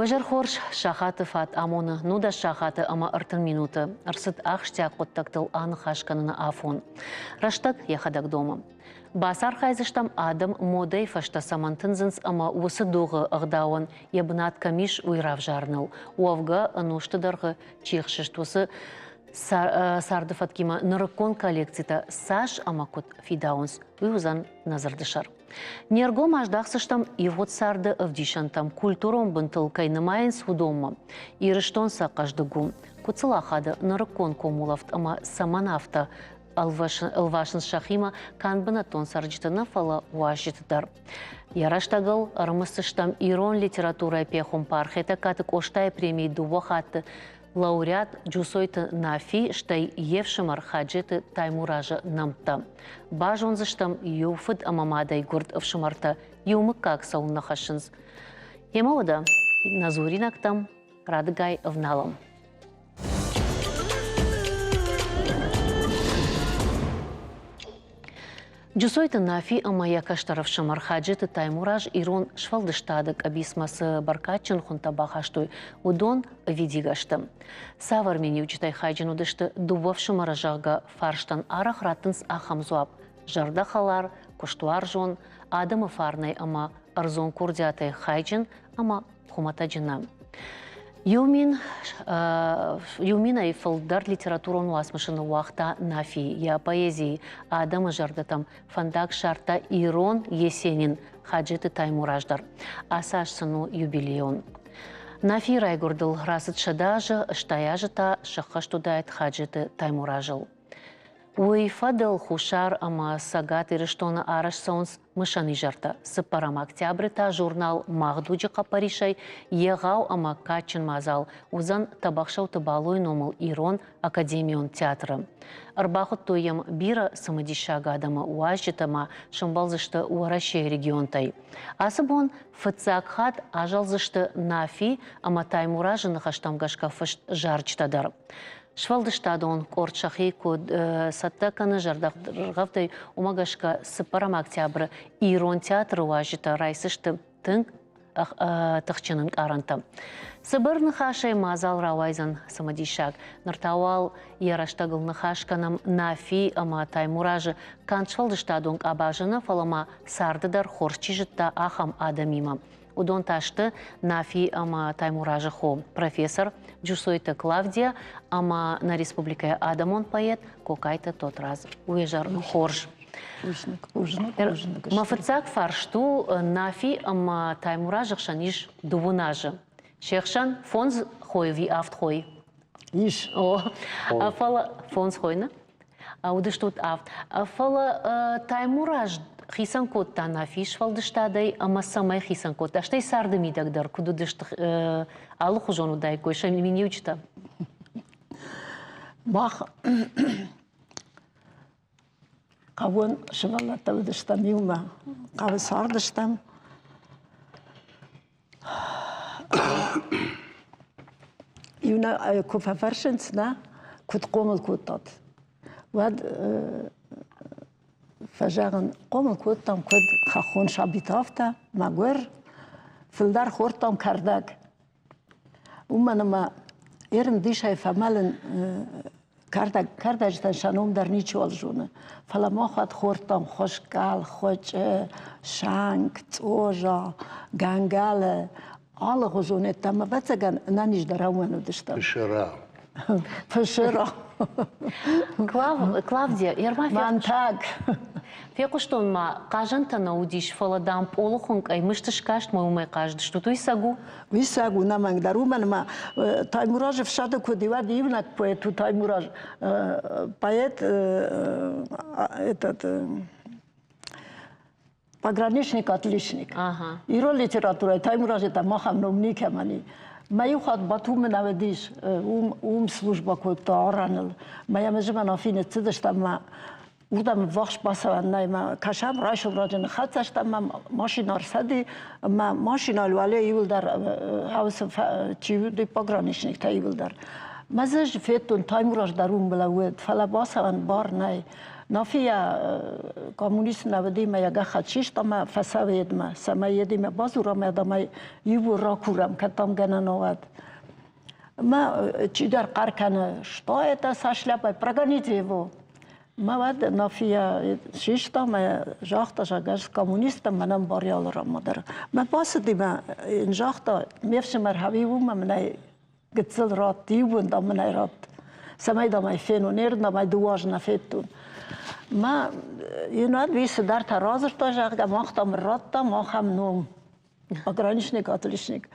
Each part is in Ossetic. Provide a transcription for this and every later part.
Уӕзӕр хорз сахаты фат амоны 19 сахаты ӕмӕ 30 минуты. Ӕрцыд ахсджиаг хъуыддӕгтыл аныхас кӕныны афон. Рӕстӕг йӕхӕдӕг домы. Бацархайдзыстӕм адӕм модӕйы фӕстӕ цӕмӕн тындзынц ӕмӕ уыцы дугъы ӕгъдауӕн йӕ бынат кӕм ис, уый равзарыныл. Уӕвгӕ, ӕнусты дӕргъы чи хсыст, уыцы царды фӕткимӕ нырыккон коллекцитӕ цас ӕмӕ куыд фидауынц, уый уыдзӕн нӕ дзырды сӕр. Не ргом аздахдзыстӕм ивгъуыд царды ӕвдисӕнтӕм, культурон бынтыл кӕй нымайынц, уыдонмӕ. Ирыстон сӕ хъӕздыг у. Куыд сыл ахады нырыккон комулӕфт ӕмӕ цӕмӕн афтӕ ӕлвасынц сӕхимӕ канд бынӕттон цӕрджыты нӕ, фӕлӕ уазджыты дӕр. Йӕ рӕстӕгыл ӕрымысдзыстӕм ирон литературӕйы пехуымпар Хетӕгкаты Къостайы премийы дыууӕ хатты лауреат Джусойты Нафи, стӕй йе фсымӕр Хаджеты Таймуразы нӕмттӕ. Базондзыстӕм, иу фыд ӕмӕ мадӕй гуырд ӕфсымӕртӕ иу мыггаг цӕуылнӕ хӕссынц. Йемӕ уӕдӕ нӕ дзуринӕгтӕм радыгай ӕвналӕм. Джусойты Нафи ӕмӕ йӕ кӕстӕр ӕфсымӕр Хаджеты Таймураз ирон сфӕлдыстады къӕбицмӕ цы бӕркадджын хуынтӕ бахастой, уыдон ӕвидигӕ сты. Цавӕр миниуджытӕй хайджын уыдысты дыууӕ фсымӕры, зӕгъгӕ, фарстӕн арӕх раттынц ахӕм дзуапп: зӕрдӕхӕлар, куыстуарзон, адӕмы фарнӕй ӕмӕ ӕрдзон курдиатӕй хайджын ӕмӕ хуымӕтӕджы нӕ. Иу мин, иу минӕй фылдӕр литературон уацмысы ныууагъта Нафи. Йӕ поэзийы адӕмы зӕрдӕтӕм фӕндаг ссардта ирон Есенин Хаджеты Таймураз дӕр. Ацы аз сын у юбилейон. Нафийы райгуырдыл рацыд 100 азы, 80 азы та сӕххӕст уыдаид Хаджеты Таймуразыл. Уый фӕдыл Хуссар ӕмӕ Цӕгат Ирыстоны арӕзт цӕуынц мысӕн изӕртӕ. Цыппӕрӕм октябры та журнал «Мах дуджы» хъӕппӕрисӕй егъау ӕмӕ кадджын мадзал уыдзӕн Тӕбӕхсӕуты Балойы номыл Ирон академион театры. Ӕрбахуыдтой йӕм бирӕ цымыдисаг адӕмы, уазджытӕ ма сӕмбӕлдзысты Уӕрӕсейы регионтӕй. Ацы бон фыццаг хатт азӕлдзысты Нафи ӕмӕ Таймуразы ныхӕстӕм гӕсгӕ фыст зарджытӕ дӕр. Сфӕлдыстадон къорд сӕхи куыд цӕттӕ кӕны зӕрдӕргъӕвдӕй, уымӕ гӕсгӕ цыппӕрӕм октябры Ирон театры уазджытӕ райсдзысты тынг тыхджын ӕнкъарӕнтӕ. Цыбыр ныхасӕй мадзал рауайдзӕн цымыдисаг. Ныр та уал йӕ рӕстӕгыл ныхас кӕнӕм Нафи ӕмӕ Таймуразы канд сфӕлдыстадон къабазы нӕ, фӕлӕ ма царды дӕр хорз чи зыдта, ахӕм адӕмимӕ. Уыдон та сты Нафи ӕмӕ Таймуразы хо, профессор Джусойты Клавдия ӕмӕ нӕ республикӕйы адӕмон поэт Кокайты Тотрадз. Уе зӕр хорз. Мӕ фыццаг фарст у, Нафи ӕмӕ Таймуразы хсӕн ис дыууын азы. Се хсӕн фондз хойы ӕви авд хойы? Ис. О, фӕлӕ фондз хойы нӕ? Уыдыстут авд. Фӕлӕ Таймураз хицӕн кодта Нафи сфӕлдыстадӕй ӕмӕ цӕмӕй хицӕн кодта, стӕй царды мидӕг дӕр куыд уыдысты алыхуызон уыдаиккой сӕ миниуджытӕ? Мах хъӕуон сывӕллӕттӕ уыдыстӕм иумӕ, хъӕуы цардыстӕм. Иунӕг куы фӕфӕрсынц, нӕ, куыд хъомыл кодтат, уӕд фӕзӕгъын, хъомыл кодтам куыд хӕххон сабитӕ, афтӕ, мӕгуыр, фылдӕр хордтам кӕрдӕг. Уымӕн ӕмӕ ерын дисӕй фӕмӕлын Кӕрдӕг, кӕрдӕджытӕн сӕ ном дӕр ничиуал зоны, фӕлӕ мах уӕд хордтам хуыскъӕл, хуычъы, сӕнк, цъоза, гӕнгӕлы, алыгъуызон ӕмӕ ӕвӕццӕгӕн ӕнӕниздӕр уымӕн уыдыстӕм. Пысыра. Пысыра. Клавдия, ерма Мантаг. Фехъуыстон ма, хъазӕнтӕ нӕ уыдис, фӕлӕ дам пъолы хуынкъӕй мыст скаст мӕ уымӕй хъазыдыстут. Уый цӕг у? Уый цӕг у нӕмӕнг дӕр, уымӕн ӕмӕ Таймуразы фсады куыд уӕд иунӕг поэт у Таймураз. Поэт этот пограничник отличник. Ирон литературӕйы Таймуразы та махӕн ном никӕмӕн и. Мӕ иу хатт Батумы нӕ уыдис, уым службӕ кодта арӕныл. Мӕ йӕм ӕз Афины цыдыстӕм ӕмӕ уырдӕм ӕввахс бацӕуӕн нӕй мӕ кӕсӕм, райсом раджы ныххӕццӕ стӕм ӕмӕ машинӕ ӕрцыди ӕмӕ машинӕйыл уӕле иуылдӕр хаусы чи уыди пограничниктӕ иуылдӕр. Мӕ дзы ӕз федтон, Таймураз дӕр уым лӕууыд, фӕлӕ бацӕуӕн бар нӕй. Нафи йӕ коммунист нӕ уыди мӕ йӕ гӕххӕтт систа мӕ фӕцӕуы йедмӕ, цӕмӕй йедимӕ бадзурӕм адӕмӕй иу ракурӕм, кӕд дам гӕнӕн уӕд. Мӕ чидӕр хъӕр кӕны, что это со шляпой, прогоните его. Мӕ уӕд Нафия систа мӕ загъта, зӕгъгӕ, ӕз коммунисттӕн мӕнӕн бар ялыраммӕ дӕр. Мӕ бацыди мӕ йын загъта, ме фсымӕр хӕви у мӕ мын ӕй гыццыл ратт, иу бон дам мын ӕй ратт, цӕмӕй дам ӕй фенон, нер дам ӕй дыууӕ азы нӕ федтон. Мӕ йын уӕд уый цыдӕртӕ радзырдта, зӕгъгӕ, мах дам радтам ахӕм ном, пограничник, отличник.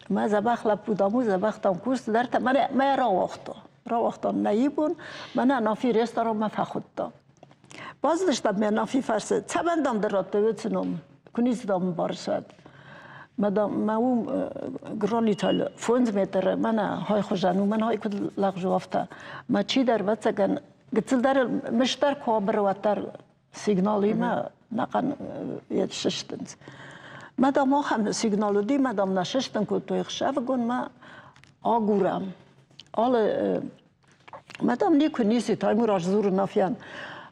Мӕ дзӕбӕх лӕппу дам у, дзӕбӕх дам кус, цыдӕртӕ мӕ мӕ рауагъта. Рауагъта нӕ ибон, мӕнӕ Нафи ресторанмӕ фӕхуыдта. Бацыдыстӕм мӕ Нафи фӕрсы, цӕмӕн дам дӕ радтой уыцы ном, куы ницы дам ӕмбарыс уӕд. Мадам, мӕ уым граниталь фондз метры, мӕнӕ хай хуызӕн у, мӕн хай куыд лӕгъз у, афтӕ. Мӕ чидӕр, ӕвӕццӕгӕн, гыццылдӕр мыстдӕр куы абыры, уӕддӕр сигналимӕ нӕхъӕн йед сыстынц. Мадам ахӕм сигнал уыди, мадам нӕ сыстын кодтой ӕхсӕвыгон мӕ агурӕм. Алы Мадам никуы ницы Таймураз дзуры Нафиан.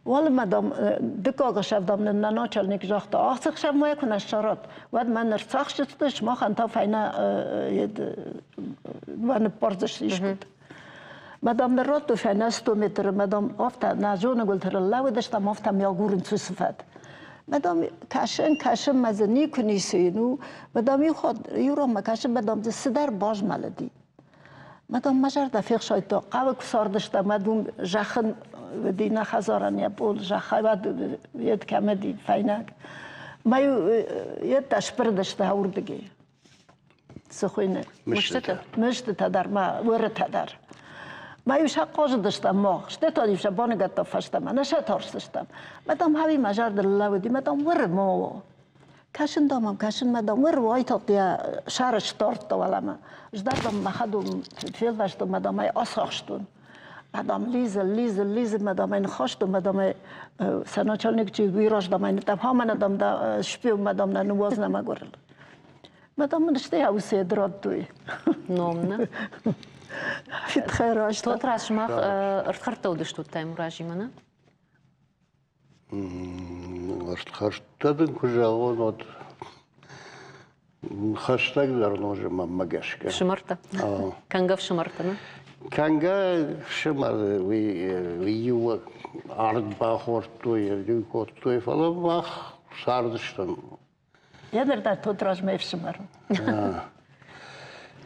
Уалынмӕ, дам, дыккаг ӕхсӕв, дам, нын нӕ начальник загъта, ацы ӕхсӕв ма куы нӕ ссарат, уӕд мӕ ӕрцахсдзысты, сымахӕн та фӕйнӕ уӕ ныппардзысты искуыд. Мадам ныр радтой фӕйнӕ 100 метры, мадам афтӕ нӕ зоныгуылты лӕууыдыстӕм, афтӕ мӕ агурынц уыцы фӕд. Мадам кӕсын, кӕсын, мӕ дзы никуы ницы ин у. Мадам иу хатт иу ранмӕ кӕсын, мадам дзы цыдӕр базмӕлыди. Мадам мӕ зӕрдӕ фехсайдта, хъӕуы куы цардыстӕм, уӕд уым зӕххын уыди нӕ хӕдзарӕн йӕ пъол, зӕххӕй уӕд йед кӕм уыди фӕйнӕг. Мӕ-иу йедтӕ сбырыдысты уырдыгӕй. Цы хуыйны? Мыстытӕ. Мыстытӕ дӕр ма, уырытӕ дӕр. Мӕ-иу сӕ хъазыдыстӕм мах, стӕй та-иу сӕ боныгӕттӕ фӕстӕмӕ, нӕ сӕ тарстыстӕм. Мадам хӕви мӕ зӕрдыл лӕууыди, мадам уыры ма уа. Кӕсын дам ӕм, кӕсын мӕ дам, уыр уайтагъд йӕ сӕр сдардта уӕлӕмӕ. Сдардтам мӕ хӕдон, фелвӕстон мӕ дам ӕй ацахстон. Мадам лидзы, лидзы, лидзы, мадам ӕй ныххастон, мадам ӕй сӕ начальник чи уый раз дам ӕй ныттӕф, мӕнӕ дам дӕ шпион, мадам нӕ ныууадз нӕ мӕгуырыл. Мадам мын стӕй аусе радтой. Ном нӕ? Фитхӕ раста. Тотраз, сымах ӕрдхӕрдтӕ уыдыстут Таймуразимӕ, нӕ? Хӕрзтӕ дын куы зӕгъон, уӕд хӕстӕгдӕр нозы мӕнмӕ гӕсгӕ. Фсымӕртӕ? Кӕнгӕ фсымӕртӕ, нӕ? Кӕнгӕ фсымӕр, уый иу ард бахордтой, иу кодтой, фӕлӕ мах цардыстӕм. Йӕ ныр дӕр Тотыраз мӕ фсымӕр.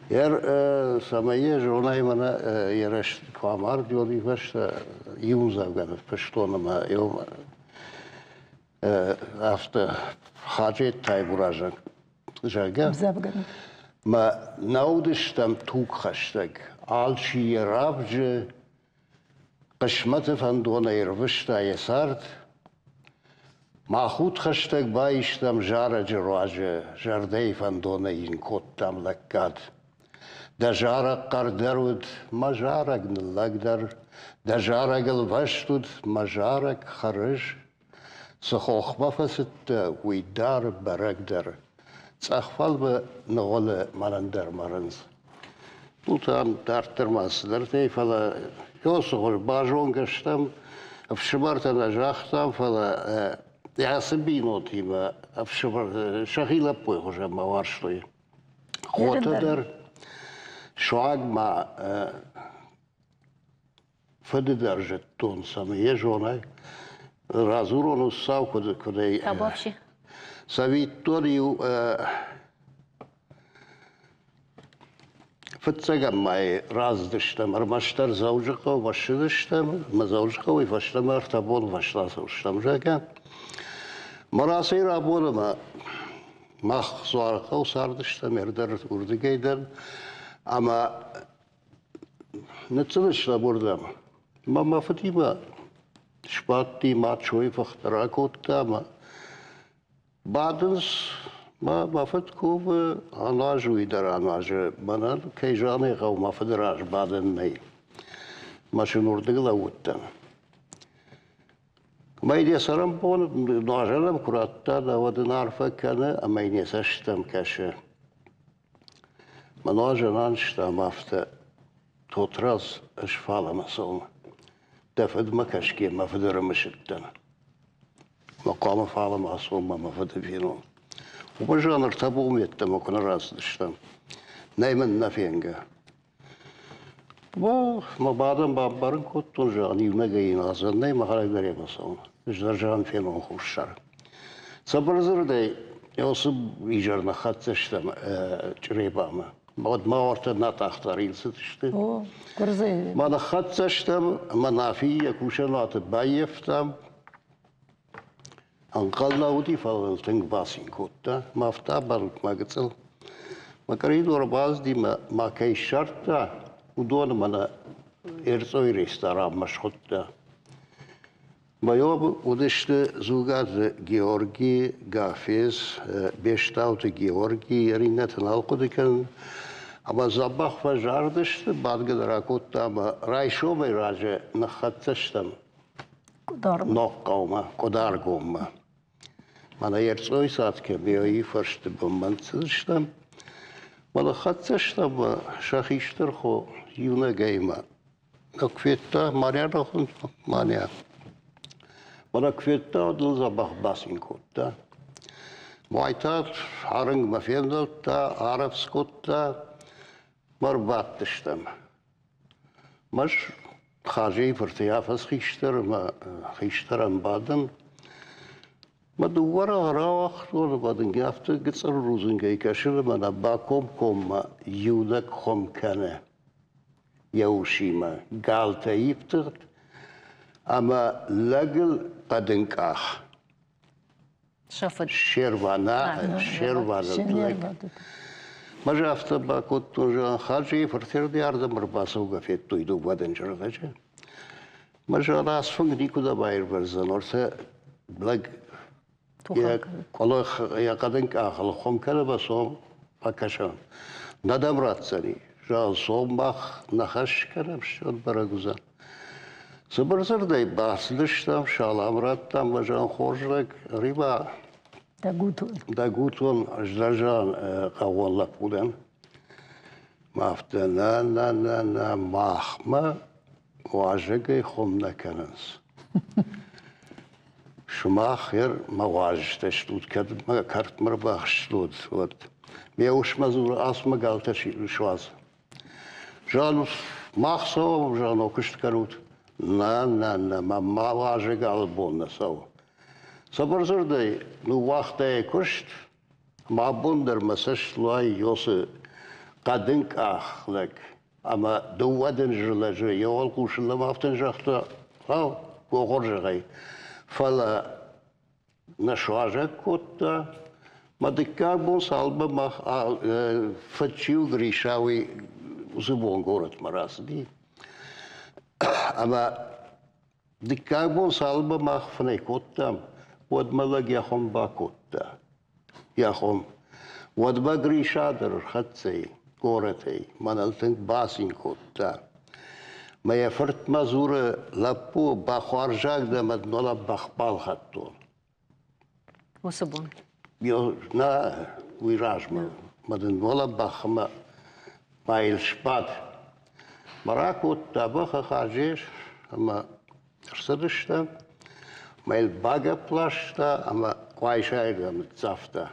Ер цӕмӕй йӕ зонай, мӕнӕ йӕ рӕст куы амард, уый фӕстӕ иудзӕвгӕ ныффыстон ӕмӕ афтӕ Хаджет Таймуразӕн, зӕгъгӕ, мӕ нӕ уыдыстӕм тугхӕстӕг, алчи йӕ равджы хъысмӕты фӕндонӕй рвыста йӕ цард. Мах удхӕстӕг баистӕм зарӕджы руаджы, зӕрдӕйы фӕндонӕй йын кодтам лӕггад. Дӕ зарӕг хъӕрдӕр уыд, мӕ зарӕг ныллӕгдӕр, дӕ зарӕг ӕлвӕст уыд, мӕ зарӕг хӕрыз. Цы хохмӕ фӕцыдтӕ, уый дӕр бӕрӕгдӕр. Цъӕх фӕлмы ныгъуылы мӕнӕн дӕр мӕ рындз. Тутан дарддӕр ма цыдӕртӕй, фӕлӕ Иосыгъуыз базонгӕ стӕм, ӕфсымӕртӕ нӕ загътам, фӕлӕ ацы бинонтимӕ ӕфсымӕр сӕхи лӕппуйы хуызӕн мӕ уарзтой. Хотӕ дӕр суанг ма фыды дӕр зыдтон, цӕмӕй йӕ зонай. Радзурон уыцау куыд куыдӕй. Табуафси. Цӕвиттон-иу фыццӕгӕм мӕй рацыдыстӕм, ӕрмӕстдӕр Дзӕуджыхъӕумӕ ссыдыстӕм, ӕмӕ Дзӕуджыхъӕуӕй фӕстӕмӕ 3 боны фӕстӕ ацӕудзыстӕм, зӕгъгӕ. Мӕ рацӕй рабон ӕмӕ мах Дзуарыхъӕу цардыстӕм, ӕрдӕр уырдыгӕй дӕр, ӕмӕ Ныццыдыстӕм уырдӕм. Мӕ мӕ фыдимӕ сбадти, мад сойфыхт ракодта ӕмӕ бадынц. Мӕ мӕ фыд кувы, ануазы уый дӕр ануазы. Мӕнӕн, кӕй зӕгъын ӕй хъӕуы, мӕ фыды раз бадӕн нӕй. Мӕ сын уырдыг лӕууыдтӕн. Мӕ йын йӕ цӕрӕнбон нуазӕн ӕм куы радта, уӕд ын арфӕ кӕны ӕмӕ йын йӕ цӕстӕм кӕсы. Мӕ нуазӕн анызтам афтӕ, Тотрадз, ӕз фалӕмӕ цӕуын. Дӕ фыдмӕ кӕсгӕ мӕ фыды ӕрымысыдтӕн. Мӕ хъуамӕ фалӕмӕ ацӕуон мӕ мӕ фыды фенон. Уымӕн зӕгъын ӕртӕ боны йеддӕмӕ куы нӕ рацыдыстӕм. Нӕй мын нӕ фенгӕ. Мӕ бадӕн бамбарын кодтон, зӕгъын, иунӕгӕй йын адзӕн нӕй, мӕхӕдӕг дӕр йемӕ цӕуын. Ӕз дӕр, зӕгъын, фенон хуссар. Цыбырдзырдӕй, уыцы изӕр ныххӕццӕ стӕм Чъребамӕ. Уӕд ма уартӕ натъахтӕ рилцыдысты. О, гуырдзыйы. Ма ныххӕццӕ стӕм ӕмӕ Нафи йӕ кусӕнуаты баййӕфтам. Ӕнхъӕл нӕ уыди, фӕлӕ ныл тынг бацин кодта. Мӕ афтӕ абарут мӕ гыццыл. Мӕ коридоры бацыди мӕ ма кӕй ссардта, уыдоны мӕнӕ Эрцъойы ресторанмӕ схуыдта. Мӕ уыдысты Дзугаты Георги, Гафез, Бестауты Георги, иннӕты нал хъуыды кӕнын. Ӕмӕ дзӕбӕх фӕзардысты, бадгӕ дӕр акодта ӕмӕ райсомӕй раджы ныххӕццӕ стӕм Ногхъӕумӕ, Къуыдаргоммӕ. Мӕнӕ Ерцъойы цад кӕм фӕрсты бынмӕ ныццыдыстӕм. Мӕ ныххӕццӕ стӕм сӕ хистӕр хо иунӕгӕй мӕ куы федта, Марья хуынд Маня. Мӕнӕ куы федта, уӕд ыл дзӕбӕх бацин кодта. Уайтагъд арынгмӕ февнӕлдта, арӕвдз кодта, мӕ ӕрбадтыстӕм. Мӕз Хазийы фырты афӕдз хистӕр ӕмӕ хистӕрӕн бадӕн. Мӕ дыууӕ рауагътон ӕмӕ дын афтӕ гыцъыл рудзынгӕй кӕсын ӕмӕ нӕ бакомкоммӕ иунӕг хуым кӕны йӕ усимӕ. Галтӕ ифтыгъд ӕмӕ лӕгыл хъӕдын къах. Сӕ фыд. Се рвадӕн лӕг. Мӕ афтӕ бакодтон, зӕгъын, Хаджийы фырты ардӕм ӕрбацӕугӕ федтой дыууӕ дынджыр Мӕ зӕгъын, ацы фынг никуыдӕм аирвӕздзӕн, ӕртӕ лӕг йӕ къуылых, йӕ хъӕдын къахыл хуым кӕны ӕмӕ цом фӕкӕсӕм. Нӕ дӕм ратдзӕни. Зӕгъын, цом мах нӕ хӕс кӕнӕм, ссӕн бӕрӕг уыдзӕн. Цыбыр дзырдӕй бацыдыстӕм, салам радтам мӕ зӕгъын, хорз лӕг, ӕри-ма Дӕгутон. Дӕгутон, ӕз дӕр зӕгъын, хъӕууон лӕппу дӕн. Мӕ афтӕ, нӕ, нӕ, нӕ, нӕ, махмӕ уазӕгӕй хуым нӕ кӕнынц. Сымах ер мӕ уазджытӕ стут, кӕд мӕ кӕртмӕ ӕрбахстут, уӕд. Ме усмӕ дзуры, ацу мӕ галтӕ суадз. Зӕгъын, мах цӕуӕм, зӕгъын, куыст кӕнут. Нӕ, нӕ, нӕ, мӕ ма уазӕг алы бон нӕ цӕуы. Цыбыр дзырдӕй, ныууагъта йӕ куыст, мӕ абон дӕр мӕ цӕст луайы Йосы хъӕдын къах лӕг ӕмӕ дыууӕ дынджыр лӕджы йӕ уӕлхъус ын афтӕ загъта, ау, гогъор зӕгъай. Фӕлӕ нӕ суазӕг кодта. Мӕ дыккаг бон цалынмӕ мах фыд-чиу Гриша уый уыцы бон горӕтмӕ рацыди. Ӕмӕ дыккаг бон цалынмӕ мах фынӕй кодтам, уӕдмӕ лӕг йӕ хуым бакодта. Йӕ хуым. Уӕдмӕ Гриша дӕр ӕрхӕццӕ и горӕтӕй, мӕныл тынг бацин кодта. Мӕ йӕ фыртмӕ дзуры, лӕппу, бӕхуарзаг дӕ мӕ нола бӕх балхӕдтон. Уыцы бон? Нӕ, уый размӕ. Мӕ дын нола бӕхмӕ ма йыл сбад. Мӕ ракодта бӕхы Хаджес ӕмӕ ӕрцыдыстӕм. Мӕ йыл багӕпп ласта ӕмӕ Къуайсайырдӕм ныццавта.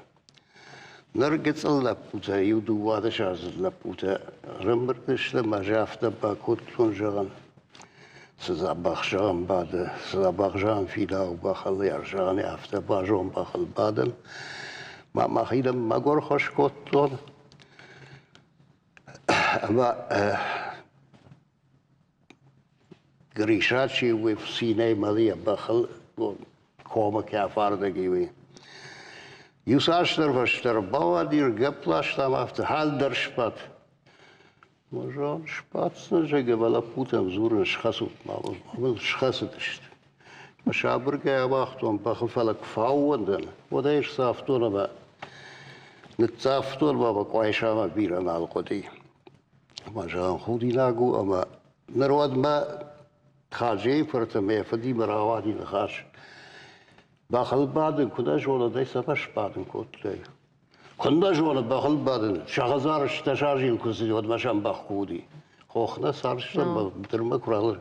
Ныр гыццыл лӕппутӕ, иу дыууадӕсаздзыд лӕппутӕ ӕрӕмбырд сты ӕмӕ ӕз афтӕ бакодтон, зӕгъын, цы дзӕбӕх зӕгъын бады, цы дзӕбӕх зӕгъын фидауы бӕхыл, зӕгъын, афтӕ базон бӕхыл бадын. Мӕ мӕхидӕн мӕгуыр хуыз кодтон. Ӕмӕ Гриша чи уый цинӕй мӕлы йӕ бӕхыл комы кӕфардӕг и уый. Иуцасдӕр фӕстӕ бауади, ргӕпп ласта ӕмӕ афтӕ хӕл дӕр сбад. Зон, сбаддзӕн, зӕгъгӕ, мӕ лӕппутӕм дзурын, схӕцут ма мыл. Мыл схӕцыдысты. Мӕ сабыргай ауагътон бӕхы, фӕлӕ куы фӕаууон дӕн, уӕд ӕй сцавтон ӕмӕ ныццавтон ӕмӕ Къуайсамӕ бирӕ нал хъуыди. Ӕмӕ зӕгъын, худинаг у ӕмӕ ныр уӕдмӕ Хаджейы фырт ӕмӕ йӕ фыдимӕ рауади ныхас. Бӕхыл бадын куы нӕ зонын, ӕй цӕмӕ сбадын кодтай? Куы нӕ зоны бӕхыл бадын, сӕ хӕдзары стӕсазил куы цыди, уӕдмӕ сӕм бӕх куы уыди. Хох нӕ цардыстӕм, быдырмӕ куы ралыг.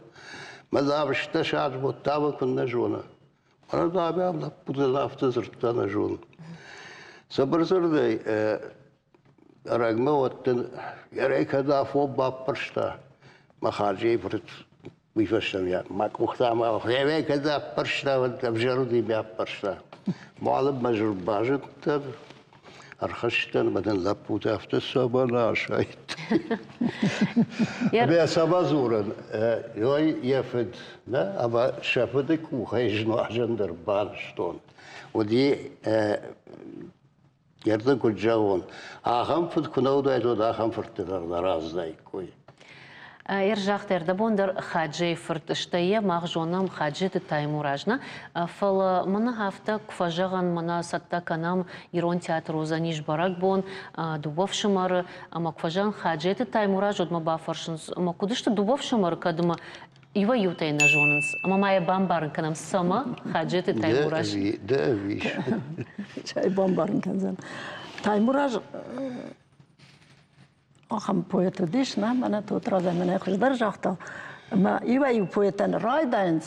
Мӕ лӕгъстӕ сазмодта мӕ куыннӕ зона. Фӕлӕ дам лӕппутӕн афтӕ дзырдта нӕ зонын. Цыбырдзырдӕй ӕрӕгмӕ уӕддӕр ӕрӕй кӕд афон баппӕрста мӕ Хаджийы фырт уый фӕстӕ мӕ къухтӕ ӕмӕ гъемӕ кӕд аппӕрста, уӕд ӕвзӕр уыди мӕ аппӕрста. Уалынмӕ базыдтӕн, ӕрхызтӕн ӕмӕ дын лӕппутӕ афтӕ цӕмӕн асайдтой. Ӕмӕ цӕмӕ дзурын, ой, йӕ фыд, нӕ, ӕмӕ сӕ фыды къухӕй знуазӕн дӕр банызтон. Уыди Гердӕ куыд зӕгъон, ахӕм фыд куы нӕ уыдаид, уӕд ахӕм фыртты дӕр нӕ раздаиккой. Ӕрзагъта ӕрдӕбон дӕр Хаджейы фырт, стӕй йӕ мах зонӕм Хаджеты Таймураз нӕ, фӕлӕ мӕнӕ афтӕ куы фӕзӕгъӕн, мӕнӕ цӕттӕ кӕнӕм, ирон театр уыдзӕнис бӕрӕгбон, дыууӕ фсымӕры, ӕмӕ куы фӕзӕгъӕн Хаджеты Таймураз, уӕд мӕ бафӕрсынц, ӕмӕ куыд сты дыууӕ фсымӕры, кӕд ӕмӕ иуӕй-иутӕ нӕ зонынц, ӕмӕ ма йӕ бамбарын кӕнӕм, цӕмӕ Хаджеты Таймураз. Ды ӕви? Цӕй бамбарын кӕндзӕн. Таймураз ахӕм поэт уыдис, нӕ, мӕнӕ Тотрадз мӕнӕ хуыздӕр загъта. Ӕмӕ иуӕй-иу поэтӕн райдайынц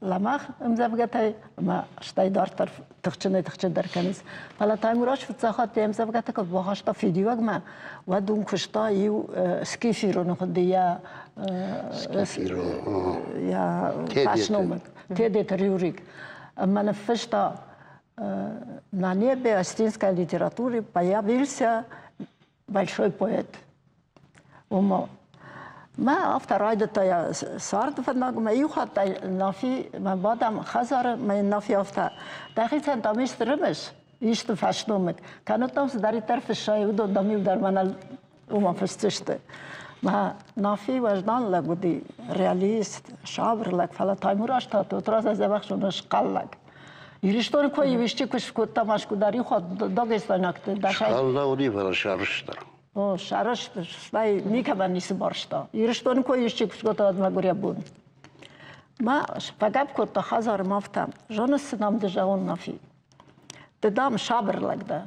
лӕмӕгъ ӕмдзӕвгӕтӕй ӕмӕ стӕй дарддӕр тыхджынӕй-тыхджындӕр кӕнынц. Фӕлӕ Таймураз фыццаг хатт йе ӕмдзӕвгӕтӕ куы бахаста фидиуӕгмӕ, уӕд уым куыста иу Скифироны хуынди йӕ йӕ фӕсномыг Тедеты Рюрик. Ӕмӕ ныффыста на небе осетинской литературы появился большой поэт. Ома, мӕ афтӕ райдыдта йӕ царды фӕндаг, мӕ иу хатт Нафи, мӕ бадӕм хӕдзары, мӕ Нафи афтӕ, дӕхицӕн дам исты рымыс, исты фӕсномыг, кӕннод дам цыдӕриддӕр фыссай, уыдон дам иу дӕр мӕнӕ уымӕн фысдзысты. Мӕ Нафи уӕздан лӕг уыди, реалист, сабыр лӕг, фӕлӕ Таймураз та Тотрадз дзӕбӕх зоны схъӕл лӕг. Ирыстоны кой иу исчи куы скодта Мӕскуы дӕр иу хатт дагестайнӕгты дӕсӕй. Схъӕл нӕ уыди, фӕлӕ сӕрыстыр. О, сӕрыстыр, стӕй никӕмӕн ницы барста. Ирыстоны кой исчи куы скодта, уӕд мӕгуыр йӕ бон. Мӕ фӕгӕпп кодта хӕдзары ма афтӕ, зоныс цы дам ды зӕгъон, Нафи? Ды, дам, сабыр лӕг дӕ.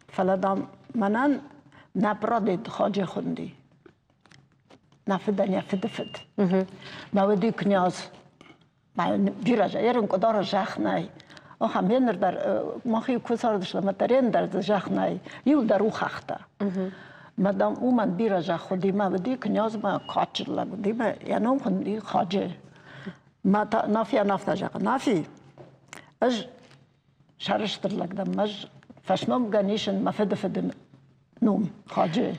Фӕлӕ, дам, мӕнӕн нӕ прадед Хаджи хуынди. Нӕ фыдӕн йӕ фыдыфыд. Мӕ уыди княз. Бирӕ ерын къуыдары зӕхх нӕй. Ахӕм еныр дӕр махи куы цардыстӕм, ӕмӕ дӕр дзы зӕхх нӕй. Иу дӕр у хӕхтӕ. Мадам уымӕн бирӕ зӕхх уыди, мӕ уыди князмӕ кадджын лӕг уыди, мӕ йӕ ном хуынди Хаджи. Мӕ та Нафийӕн афтӕ зӕгъы, Нафи, ӕз сӕрыстыр лӕг дӕн, ӕз фӕсномгӕн исын мӕ фыдыфыды ном Хаджи.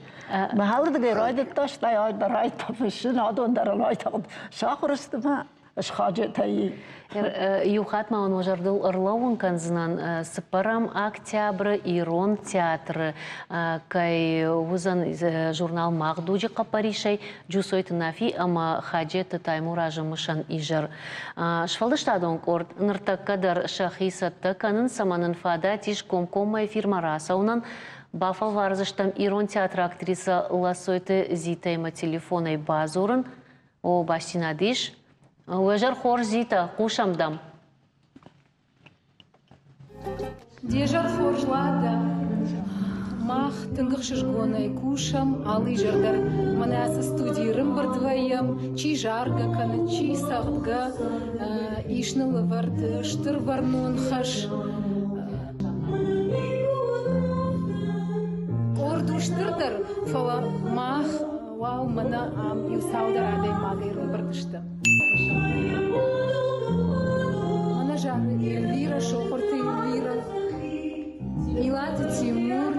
Мӕ алырдыгӕй райдыдта, стӕй райдыдта фыссын, адон дӕр райтагъд сахуыр сты мӕ схаджетӕй. Иу хатт ма уын уӕ зӕрдыл ӕрлӕууын кӕндзынӕн, цыппӕрӕм октябры Ирон театры кӕй уыдзӕн журнал Мах дуджы хъӕппӕрисӕй Джусойты Нафи ӕмӕ Хаджеты Таймуразы мысӕн изӕр. Сфӕлдыстадон къорд ныртӕккӕ дӕр сӕхи цӕттӕ кӕнынц ӕмӕ нын фадат ис комкоммӕ эфирмӕ рацӕуынӕн. Бафӕлвардзыстӕм ирон театры актрисӕ Ласойты Зитӕимӕ телефонӕй бадзурын. О, бастдзинад ис. Уӕ зӕр хорз, Зитӕ, хъусӕм дӕм. Де зӕр хорз, Лада! Мах тынг ӕхсызгонӕй кусӕм, алы изӕр дӕр мӕнӕ ацы студийы рымбырд вӕййӕм, чи заргӕ кӕны, чи цӕгъдгӕ. Ис ныл ӕвӕрд стыр бӕрнон хӕс. Къорд у стырдӕр, фӕлӕ мах уал мӕнӕ ам иу цалдӕр адӕймагӕй рымбырд стӕм. Мӕнӕ зары Эльвира, Сохъуырты Эльвира, Илаты Тимур.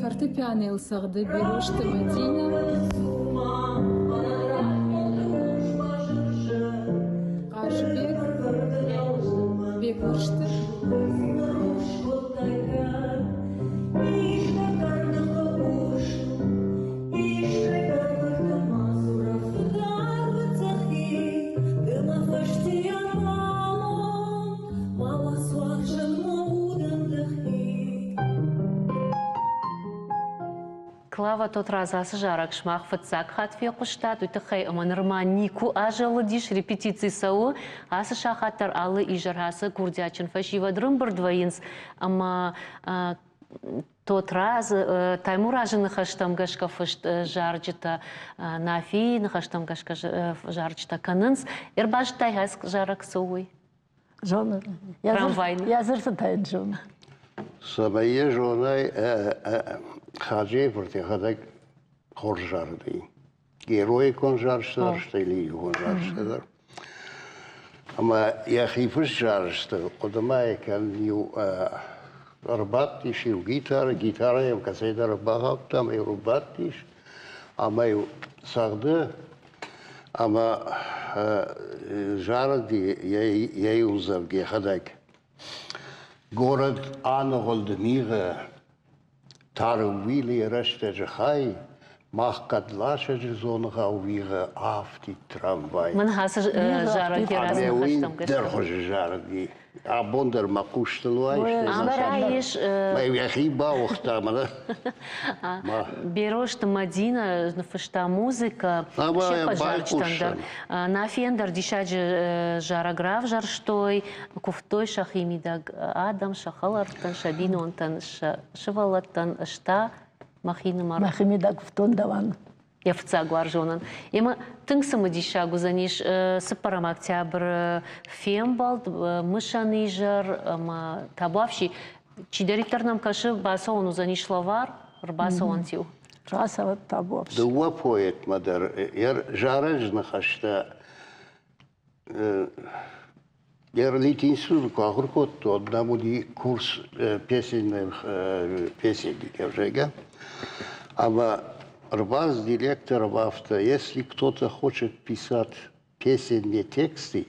Фортепианойыл цӕгъды Берозты Мӕдинӕ. Хъазыбег, Бекмырзты. Клава Тотрадз ацы зарӕг сымах фыццаг хатт фехъуыстат, уый тыххӕй ӕмӕ нырма никуы азӕлыдис, репетици цӕуы. Ацы сахат дӕр алы изӕр ацы курдиатджын фӕсивӕд рымбырд вӕййынц ӕмӕ Тотрадзы, Таймуразы ныхӕстӕм гӕсгӕ фыст зарджытӕ, Нафийы ныхӕстӕм гӕсгӕ зарджытӕ кӕнынц. Ӕрбазыдтай зарӕг цы у, уый? Зоны. Йӕ дзырдтӕ йын зоны. Цӕмӕй йӕ зонай, Хаджийы фырт йӕхӕдӕг хорз зарыди. Героикон зарджытӕ дӕр, стӕй лирикон зарджытӕ дӕр. Ӕмӕ йӕхи фыст зарджыты хъуыдымӕ кӕн иу ӕрбадтис иу гитарӕ, гитарӕ йӕм кӕцӕйдӕр ӕрбахаудта ӕмӕ иу ӕрбадтис ӕмӕ-иу цӕгъды ӕмӕ зарыди йӕ иу ӕмдзӕвгӕ йӕхӕдӕг. Город аныгъуылд мигъы, Тары ууилы рӕстӕджы хай, мах хъӕдласӕджы дзоныгъау уигъы афтид трамвай. Мын ацы зарӕг йӕ разы ныхӕстӕм гӕсгӕ. Дӕр хуызы зарыди. Абон дӕр мӕ хъустыл уайыс. Мӕ йӕхи бауыгъта мӕнӕ. Берозты Мадинӕ ныффыста музыкӕ се ппӕт зарджытӕн дӕр. Нафийӕн дӕр диссаджы зарӕг равзӕрстой, куывтой сӕхимидӕг адӕм, сӕ хӕлӕрттӕн, сӕ бинонтӕн, сӕ сывӕллӕттӕн, ӕз та мӕхинымӕр. Мӕхимидӕг куывтон дӕуӕн. Йӕ фыццаг уарзонӕн. Ӕмӕ тынг цымыдисаг уыдзӕнис цыппӕрӕм октябры фембӕлд, мысӕн изӕр ӕмӕ табуафси. Чидӕриддӕр нӕм кӕсы, бацӕуӕн уыдзӕнис лӕвар, ӕрбацӕуӕнт-иу. Рацӕуӕд табуафси. Дыууӕ поэтмӕ дӕр йӕ зарӕджы ныхӕстӕ Литинституты куы ахуыр кодтон, нӕм уыди курс песенник, зӕгъгӕ. Ӕмӕ ӕрбацыд директор ӕмӕ афтӕ, если кто-то хочет писать песенные тексты,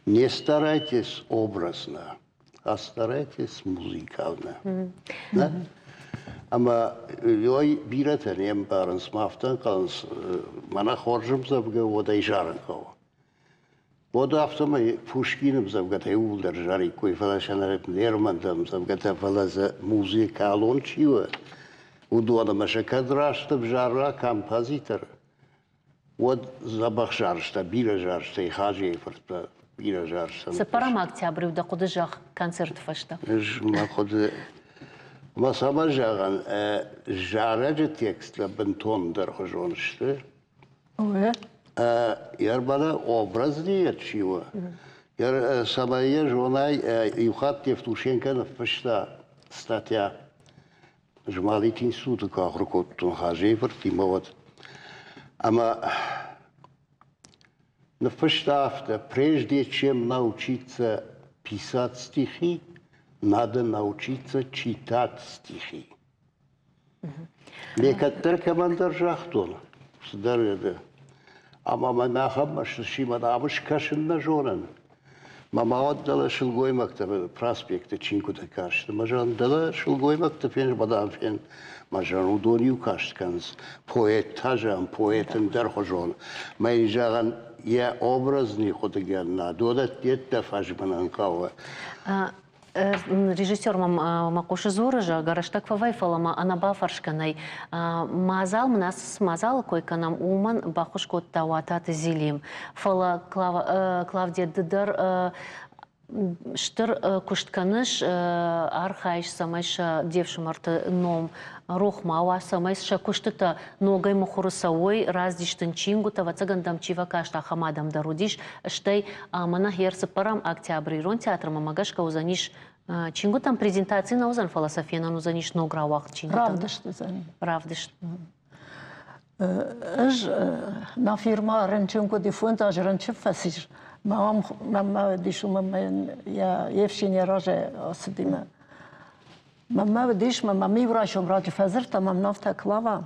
не старайтесь образно, а старайтесь музыкально. Да? Ӕмӕ ой бирӕтӕ не мбарынц, ма афтӕ ӕнхъӕлынц, мӕнӕ хорз ӕмдзӕвгӕ, уӕд ӕй зарын хъӕуы. Уӕд афтӕмӕй Пушкины ӕмдзӕвгӕтӕ иууылдӕр зариккой, фӕлӕ сӕ Лермонты ӕмдзӕвгӕтӕ, фӕлӕ дзы музыкалон чи у, уыдон ӕмӕ сӕ кӕд раст ӕвзара композитор, уӕд дзӕбӕх зарджытӕ, бирӕ зарджытӕ, Хаджийы фырттӕ бирӕ зарджытӕ. Цыппӕрӕм октябры дӕ хъуыды зӕгъ концерты фӕстӕ. Ӕз мӕ хъуыды мӕ цӕмӕ зӕгъӕн, зарӕджы тексттӕ бынтондӕрхуызон сты. Ӕрбада образный чи у, цӕмӕй йӕ зонай, иу хатт Евтушенко ныффыста статья Змалити институты куы ахуыр кодтон Хазейы фыртимӕ, уӕд. Ӕмӕ ныффыста афтӕ: прежде чем научиться писать стихи, надо научиться читать стихи. Ме кӕддӕр кӕмӕндӕр загътон, цыдӕр ӕмӕ мӕ ахӕм мӕсты мӕ скӕсын нӕ зонын. Мӕ ма уӕд дӕлӕ сылгоймӕгтӕ проспекты чингуытӕ касты. Мӕ зӕгъын, дӕлӕ сылгоймӕгты фен, мадам фен. Мӕ зӕгъын, уыдон иу каст кӕнынц. Поэт та, зӕгъын, поэт ӕндӕрхуызон. Мӕ йын, зӕгъын, йӕ образный хъуыдыгӕнӕн додӕттӕ фӕзмынӕн хъӕуы. Режиссер мӕм мӕ хъусы дзуры, зӕгъгӕ, рӕстӕг фӕвӕй, фӕлӕ ма ӕнӕбафӕрсгӕ нӕй. Мадзал мын ацы цы мадзалы кой кӕнӕм, уымӕн баххуыс кодта Уататы Зелим. Фӕлӕ, Клавдия, ды дӕр стыр куыст кӕныс, архайыс, цӕмӕй сӕ де фсымӕрты ном рох ма уа, цӕмӕй сӕ куыстытӕ ногӕй мыхуыры цӕуой, раздис дын чингуытӕ, ӕвӕццӕгӕн дӕм чи фӕкаст, ахӕм адӕм дӕр уыдис. Стӕй мӕнӕ гъер цыппӕрӕм октябры Ирон театрмӕ мӕ гӕсгӕ уыдзӕнис чингуытӕм презентаци нӕ уыдзӕн, фӕлӕ сӕ фенӕн уыдзӕнис ног рауагъд чингуытӕн. Равдыст уыдзӕни. Равдыст. Ӕз нӕ фирма рынчын куыд фондз азы рынчын фӕцис. Мӕнмӕ уыдис, уымӕн йе фсин йӕ разӕй ацыди мӕ. Мӕнмӕ уыдис, мӕ иу райсом раджы фӕдзырдта, мӕм афтӕ Клава,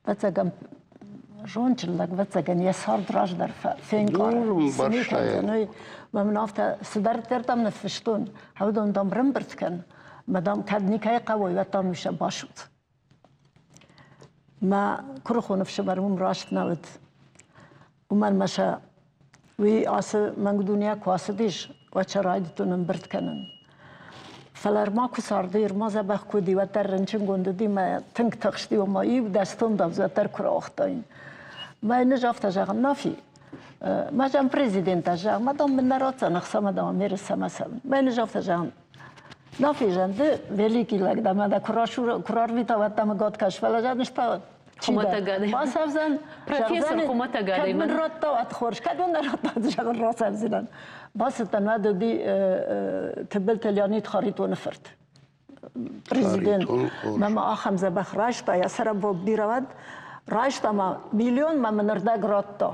ӕвӕццӕгӕн, зондджын лӕг, ӕвӕццӕгӕн, йӕ цард раздӕр фенкъары. Цы ми кӕндзӕн, уый. Мӕ мын афтӕ цыдӕриддӕр дам ныффыстон, уыдон дам рымбырд кӕн, мӕ дам кӕд никӕй хъӕуой, уӕд дам сӕ басудз. Мӕ куырыхон ӕфсымӕр уым раст нӕ уыд. Уымӕн мӕ сӕ уый ацы мӕнг дунейӕ куы ацыдис, уӕд сӕ райдыдтон ӕмбырд кӕнын. Фӕлӕ ӕрма куы царди, ӕрма дзӕбӕх куы уыди, уӕддӕр рынчынгонд уыди мӕ тынг тыхсти, ома иу дӕстон дам уӕддӕр куы рауагътаин. Мӕ йын ӕз афтӕ зӕгъын, Нафи, мӕ зӕгъын президент зӕгъ, мӕ дам мын нӕ ратдзӕн ӕхца, мӕ дам Америкӕмӕ цӕуын. Мӕ йын ӕз афтӕ зӕгъын, Нафи ды великий лӕг дӕ, мӕ дӕ куы рарвита, уӕд дӕм год кӕс, фӕлӕ зӕгъыс та Хуымӕтӕг адӕймаг. Бацӕвдзӕн. Профессор хуымӕтӕг адӕймаг. Кӕд мын радта, уӕд хорз, кӕд мын нӕ радта, зӕгъын рацӕвдзынӕн. Бацыдтӕн, уӕд уыди Тыбылты Леонид Харитоны фырт. Президент. Мӕ ма ахӕм дзӕбӕх райста, йӕ цӕрӕнбон бирӕ уӕд. Райста ма миллион мӕ мын ӕрдӕг радта.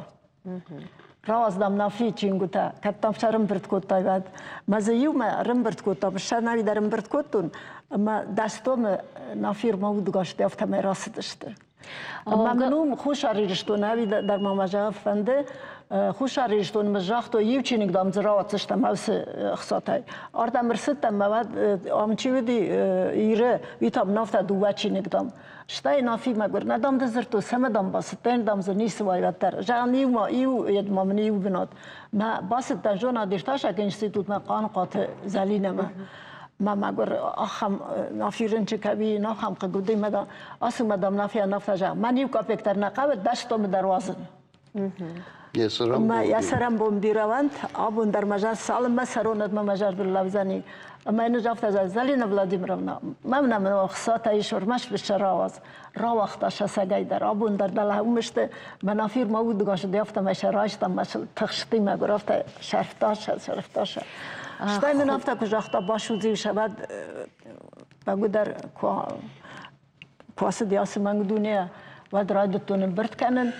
Рауадздам Нафийы чингуытӕ, кӕд дам сӕ ӕрӕмбырд кодтай, уӕд. Мӕ дзы иумӕ ӕрӕмбырд кодтам, сӕнӕуи дӕр ӕмбырд кодтон, ӕмӕ дӕс томы Нафирмӕ удгасты афтӕмӕй рацыдысты. Ӕмӕ мын уым Хуссар Ирыстоны, ӕви дӕр ма мӕ зӕгъын фӕнды, Хуссар Ирыстоны мын загътой, иу чиныг, дам, дзы рауадздзыстӕм уыцы ӕхцатӕй. Ардӕм ӕрцыдтӕн, мӕ уӕд ам чи уыди Иры, уый та мын афтӕ дыууӕ чиныг, дам. Стӕй Нафи мӕгуыр, нӕ дам ды дзырдтой, цӕмӕ дам бацыдтӕн, дам дзы ницы уайрат дӕр. Зӕгъӕм, иу ма, иу йедмӕ мын иу бынат. Мӕ бацыдтӕн зонад-иртасӕг институтмӕ Хъаныхъуаты Зӕлинӕмӕ. Мӕ мӕгуыр ахӕм Нафи рынчын кӕми, ахӕм хъыг уыди мӕ дам, ацы мӕ дам Нафийӕн афтӕ зӕгъ, мӕн иу капек дӕр нӕ хъӕуы, 10 томы дӕр уадзын. Ӕмӕ йӕ цӕрӕнбон бирӕ уӕнт, абон дӕр мӕ зӕр цалынмӕ цӕрон, уӕдмӕ мӕ зӕрдыл лӕудзӕни. Ӕмӕ йын ӕз афтӕ зӕгъын, Залина Владимировна, мӕм нӕм ӕхцатӕ ис, ӕрмӕст сӕ рауадз. Рауагъта сӕ цӕгӕй дӕр. Абон дӕр дӕлӕ уым сты. Мӕнӕ фирмӕ удыгас уыди, афтӕмӕй сӕ райстам, мӕ сыл тыхсти, мӕгуыр, афтӕ сӕрфта сӕ, сӕрфта сӕ. Стӕй мын афтӕ куы загъта, басудз-иу сӕ, уӕд бӕгуыдӕр куы ацыди ацы мӕнг дунейӕ, уӕд райдыдтон ӕмбырд кӕнын.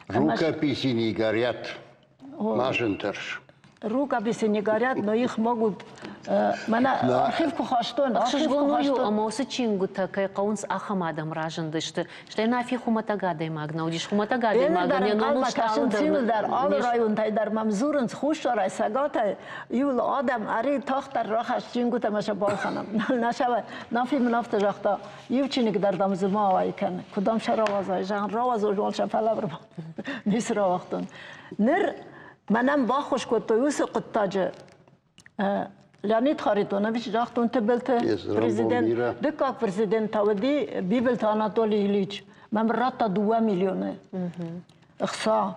Рукописи не горят. Ма зын тӕрс. Рукописи не горят, но их могут мӕнӕ архив куы хастон, Ӕхсызгон у, ӕмӕ уыцы чингуытӕ кӕй хъӕуынц, ахӕм адӕм разындысты. Стӕй Нафи хуымӕтӕг адӕймаг нӕ уыдис. Хуымӕтӕг адӕймагӕн йӕ номыл стъалы дӕр дӕр алы районтӕй дӕр мӕм дзурынц Хуссарӕй, Цӕгатӕй. Иуыл адӕм ӕри тагъддӕр рахӕсс чингуытӕ ӕмӕ сӕ балхӕнӕм. Нафи мын афтӕ загъта, иу чиныг дӕр дам дзы ма ауӕй кӕн. Куы дам сӕ рауадзай, зӕгъын, рауадзой, уал сӕ фӕлӕвр ницы рауагътон. Ныр мӕнӕн баххуыс кодтой уыцы хъуыддаджы Леонид Харитонович загътон Тыбылты президент, дыккаг президент та уыди Бибылты Анатолий Ильич. Мӕм радта 2 миллионы ӕхца.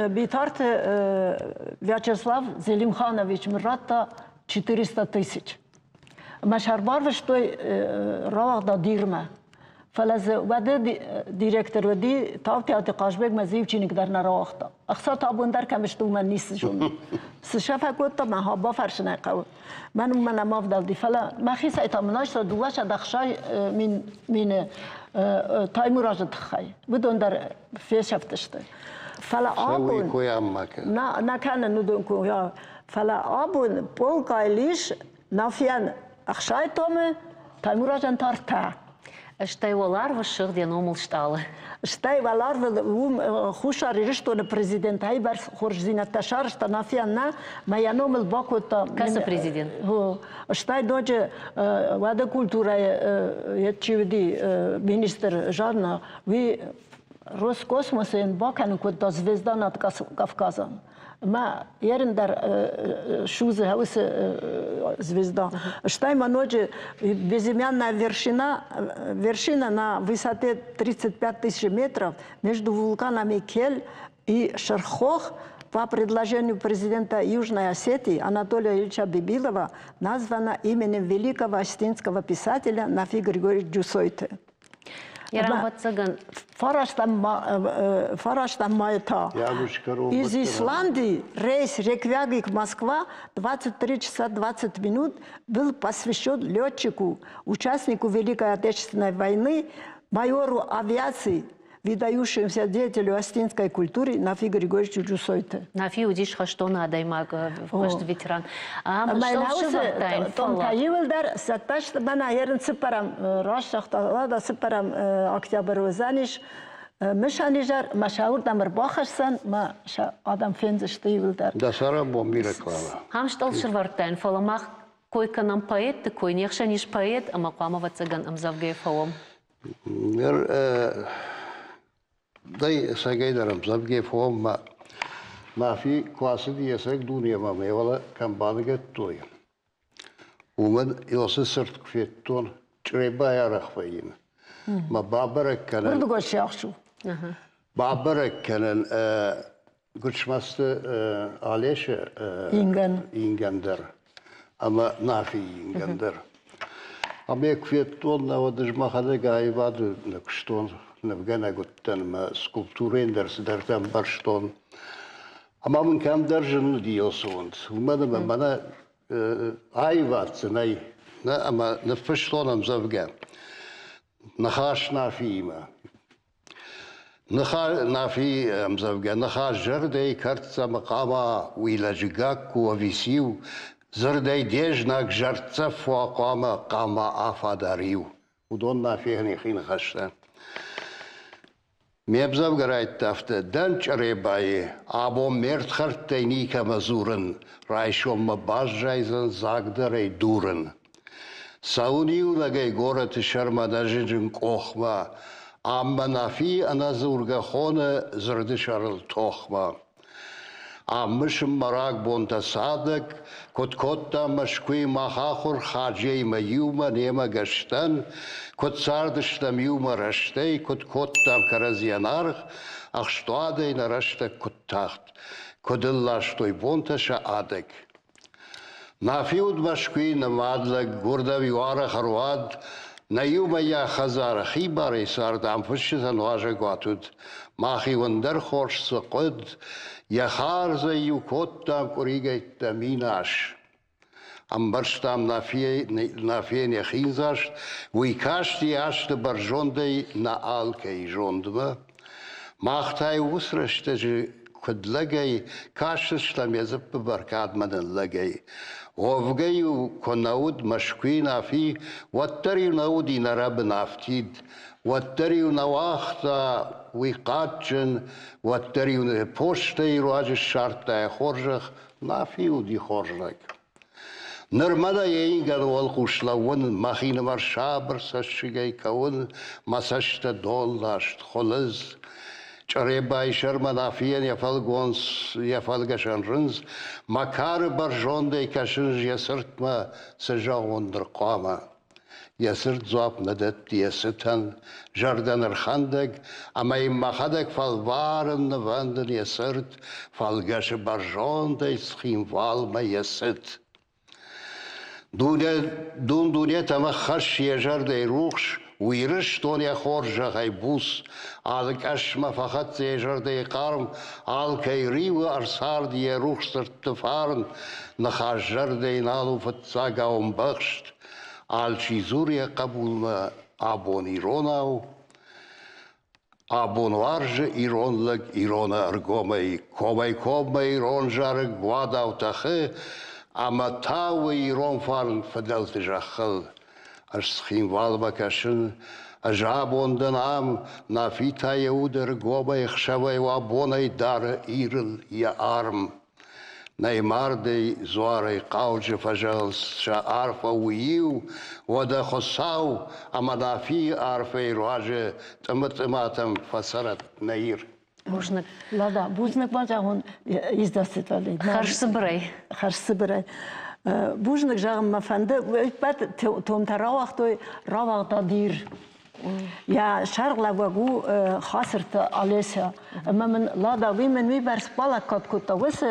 Битарты Вячеслав Зелимханович мын радта 400 тысяч. Мӕ сӕрбарвыстой рауагъдад Ирмӕ. Фӕлӕ дзы уӕды директор уыди Таутиаты Хъазбег мӕ дзы иу чиныг дӕр нӕ рауагъта. Ӕхца та абон дӕр кӕм сты, уымӕн ницы зонын. Цы сӕ фӕкодта, мӕ бафӕрсын ӕй хъӕуы. Мӕн уымӕн ӕм ӕвдӕлди, фӕлӕ мӕхицӕй та мын айста 260 000 Таймуразы тыххӕй. Уыдон дӕр фесӕфтысты. Фӕлӕ абон... Нӕ кӕнын уыдон кой. Фӕлӕ абон полкъайыл ис Нафийӕн 60 томы, Таймуразӕн та ӕртӕ. Стӕй уӕларвы ссыгъд йӕ номыл стъалы. Стӕй уӕларвы уым Хуссар Ирыстоны президент айбӕрц хорздзинӕдтӕ сарӕзта Нафийӕн нӕ, мӕ йӕ номыл бакодта. Кӕцы президент? Стӕй ноджы уӕды культурӕйы чи уыди министр Жанна, уый Роскосмосы йын бакӕнын кодта «Звезда над Кавказом». Мӕ ерын дӕр судзы уыцы звезда. Стӕй ма ноджы безымянная вершина, вершина на высоте 35 тысяч метров между вулканами Кель и Шерхох по предложению президента Южной Осетии Анатолия Ильича Бибилова названа именем великого осетинского писателя Нафи Григорьевича Джусойты. Ӕвӕццӕгӕн Фарастӕм мӕйы та из Исландии рейс Рейкьявик-Москва 23 часа 20 минут был посвящен летчику, участнику Великой Отечественной войны, майору авиации, выдающемуся деятелю осетинской культуры Нафи Григорьевичу Джусойты. Нафи уыдис хӕстон адӕймаг, хӕсты ветеран. Томтӕ иуылдӕр цӕттӕ сты, мӕнӕ ерын цыппӕрӕм раст загъта, цыппӕрӕм октябрь уыдзӕнис мысӕн изӕр, мӕ сӕ уырдӕм ӕрбахӕсдзӕн, мӕ сӕ адӕм фендзысты иуылдӕр. Дӕ цӕрӕнбон бирӕ, Клава. Ам стъол сӕвӕрдтаин, фӕлӕ мах кой кӕнӕм поэтты кой, не хсӕн ис поэт, ӕмӕ хъуамӕ ӕвӕццӕгӕн ӕмдзӕвгӕйы фӕуӕм. Ныр дӕй ӕцӕгӕйдӕр ӕмдзӕвгӕ фӕуӕм ма Нафи куы ацыди ӕцӕг дунемӕ, мӕ уӕлӕ кӕм баныгӕдтой, уымӕн Иосы цырт куы федтон, Чъребайы арӕх вӕййын. Мӕ бабӕрӕг кӕнӕн... Уырдыгон сиахс у. Бабӕрӕг кӕнӕн Гуыцмӕзты Алешы ингӕн. Ингӕн дӕр. ӕмӕ Нафийы ингӕн дӕр. Ӕмӕ куы федтон, уӕд ӕз мӕхӕдӕг аивады нӕ куыстон, нывгӕнӕг уыдтӕн ӕмӕ скульптурӕйӕн дӕр цыдӕртӕ ӕмбӕрстон. Ӕмӕ мын кӕмдӕр зын уыди уыцы уымӕн ӕмӕ мӕнӕ аивад дзы нӕй, нӕ ӕмӕ ныффыстон ӕмдзӕвгӕ Ныхас Нафиимӕ. Нафи ӕмдзӕвгӕ Ныхас зӕрдӕйы кӕрддзӕмы хъама, уый лӕджы гакк у ӕви циу, дзырдӕй де знаг зӕрддзӕф уа хъуамӕ хъама афадар иу. Уыдон Нафийӕн йӕхи ныхӕстӕ. Ме мдзӕвгӕ райдыдта афтӕ: Дӕн Чъребайы, абон ме рдхӕрдтӕй никӕмӕ дзурын, райсом мӕ баззайдзӕн дзагдарӕй дурын. Цӕуын иунӕгӕй горӕты сӕрмӕ нӕзыджын къохмӕ, ам мӕ Нафийы ӕнӕдзургӕ хоны дзырды сӕрыл тохмӕ. Ам мысын мӕ рагбонтӕ цадӕг, куыд кодта Мӕскуыйы мах ахуыр Хаджеимӕ иумӕ немӕ гӕстӕн, куыд цардыстӕм иумӕ рӕстӕй, куыд кодтам кӕрӕдзийӕн аргъ, ӕхстуадӕй нӕ рӕстӕг куыд тахт, куыд ыл ластой бонтӕ сӕ адӕг. Нафи уыд Мӕскуыйы нымад лӕг, уырдӕм-иу арӕх ӕруад, нӕ иумӕйаг хӕдзары хибарӕй цард ам фысджытӕн уазӕгуат уыд. Мах-иу ӕндӕр хорз цы хъуыд, йӕ хардзӕй-иу кодтам къуыригӕйттӕ минас. Ӕмбӕрстам Нафийӕн йӕ хиндзаст, уый касти азты бӕрзондӕй нӕ алкӕй зондмӕ. Мах та-иу уыцы рӕстӕджы куыд лӕгӕй кастыстӕм йӕ дзыппы бӕркадмӕ ныллӕгӕй. Уӕвгӕ-иу куы нӕ уыд Мӕскуыйы Нафи, уӕддӕр-иу нӕ уыди нӕ рӕбын афтид, уӕддӕр-иу нӕ уагъта уый хъаджджын, уӕддӕр-иу нӕ постӕй руаджы ссардта йӕ хорзӕх, Нафи уыди хорз лӕг. Ныр мӕнӕ йӕ ингӕны уӕлхъус лӕууын, мӕхинымӕр сабыр цӕссыгӕй кӕуын, мӕ цӕстӕ донласт, хуылыдз. Чъребайы сӕрмӕ Нафийӕн йӕ фӕлгонц, йӕ фӕлгӕсӕн рындз, мӕ кары бӕрзондӕй кӕсын йӕ цыртмӕ, цы зӕгъон ныр хъуамӕ. Йӕ цырд дзуапп нӕ дӕтты йӕ цытӕн, зӕрдӕ нырхӕндӕг, ӕмӕ йын мӕхӕдӕг фӕлварын нывӕндын йӕ цырт, фӕлгӕсы бӕрзондӕй Цхинвалмӕ йӕ цыт. Дун-дунетӕм ӕххӕсс йӕ зӕрдӕйы рухс, у Ирыстон йӕ хорзӕхӕй буц, алы къӕсмӕ фӕхӕццӕ йӕ зӕрдӕйы хъарм, алкӕй риуы ӕрцард йӕ рухс дзырдты фарн, ныхас зӕрдӕйы нал у фыццагау ӕмбӕхст, Алчи дзуры йӕ хъӕбулмӕ абон иронау, абон уарзы ирон лӕг ирон ӕргомӕй, комӕй-коммӕ ирон зарӕг уадау тӕхы ӕмӕ тауы ирон фарн фыдӕлты зӕххыл. Ӕз Цхинвалмӕ кӕсын, ӕз абон дӕн ам, Нафи та йӕ уды ӕргомӕй ӕхсӕвӕй уа бонӕй дары Ирыл йӕ арм. Нӕй мардӕй, дзуарӕй хъауджы фӕзӕгъынц сӕ арфӕ у иу, уӕдӕ Хуыцау ӕмӕ Нафийы арфӕйы руаджы тъымы-тъыматӕм фӕцӕрӕд нӕ Ир. Бузныг. Лада, бузныг ма зӕгъон издӕстытӕ. Хӕрзцыбырӕй. Хӕрзцыбырӕй. Бузныг зӕгъын мӕ фӕнды, ӕппӕт томтӕ рауагътой рауагъдад Ир. Йӕ сӕргълӕууӕг у Хацырты Олеся. Ӕмӕ мын Лада уый мын уый бӕрц балӕггад кодта уыцы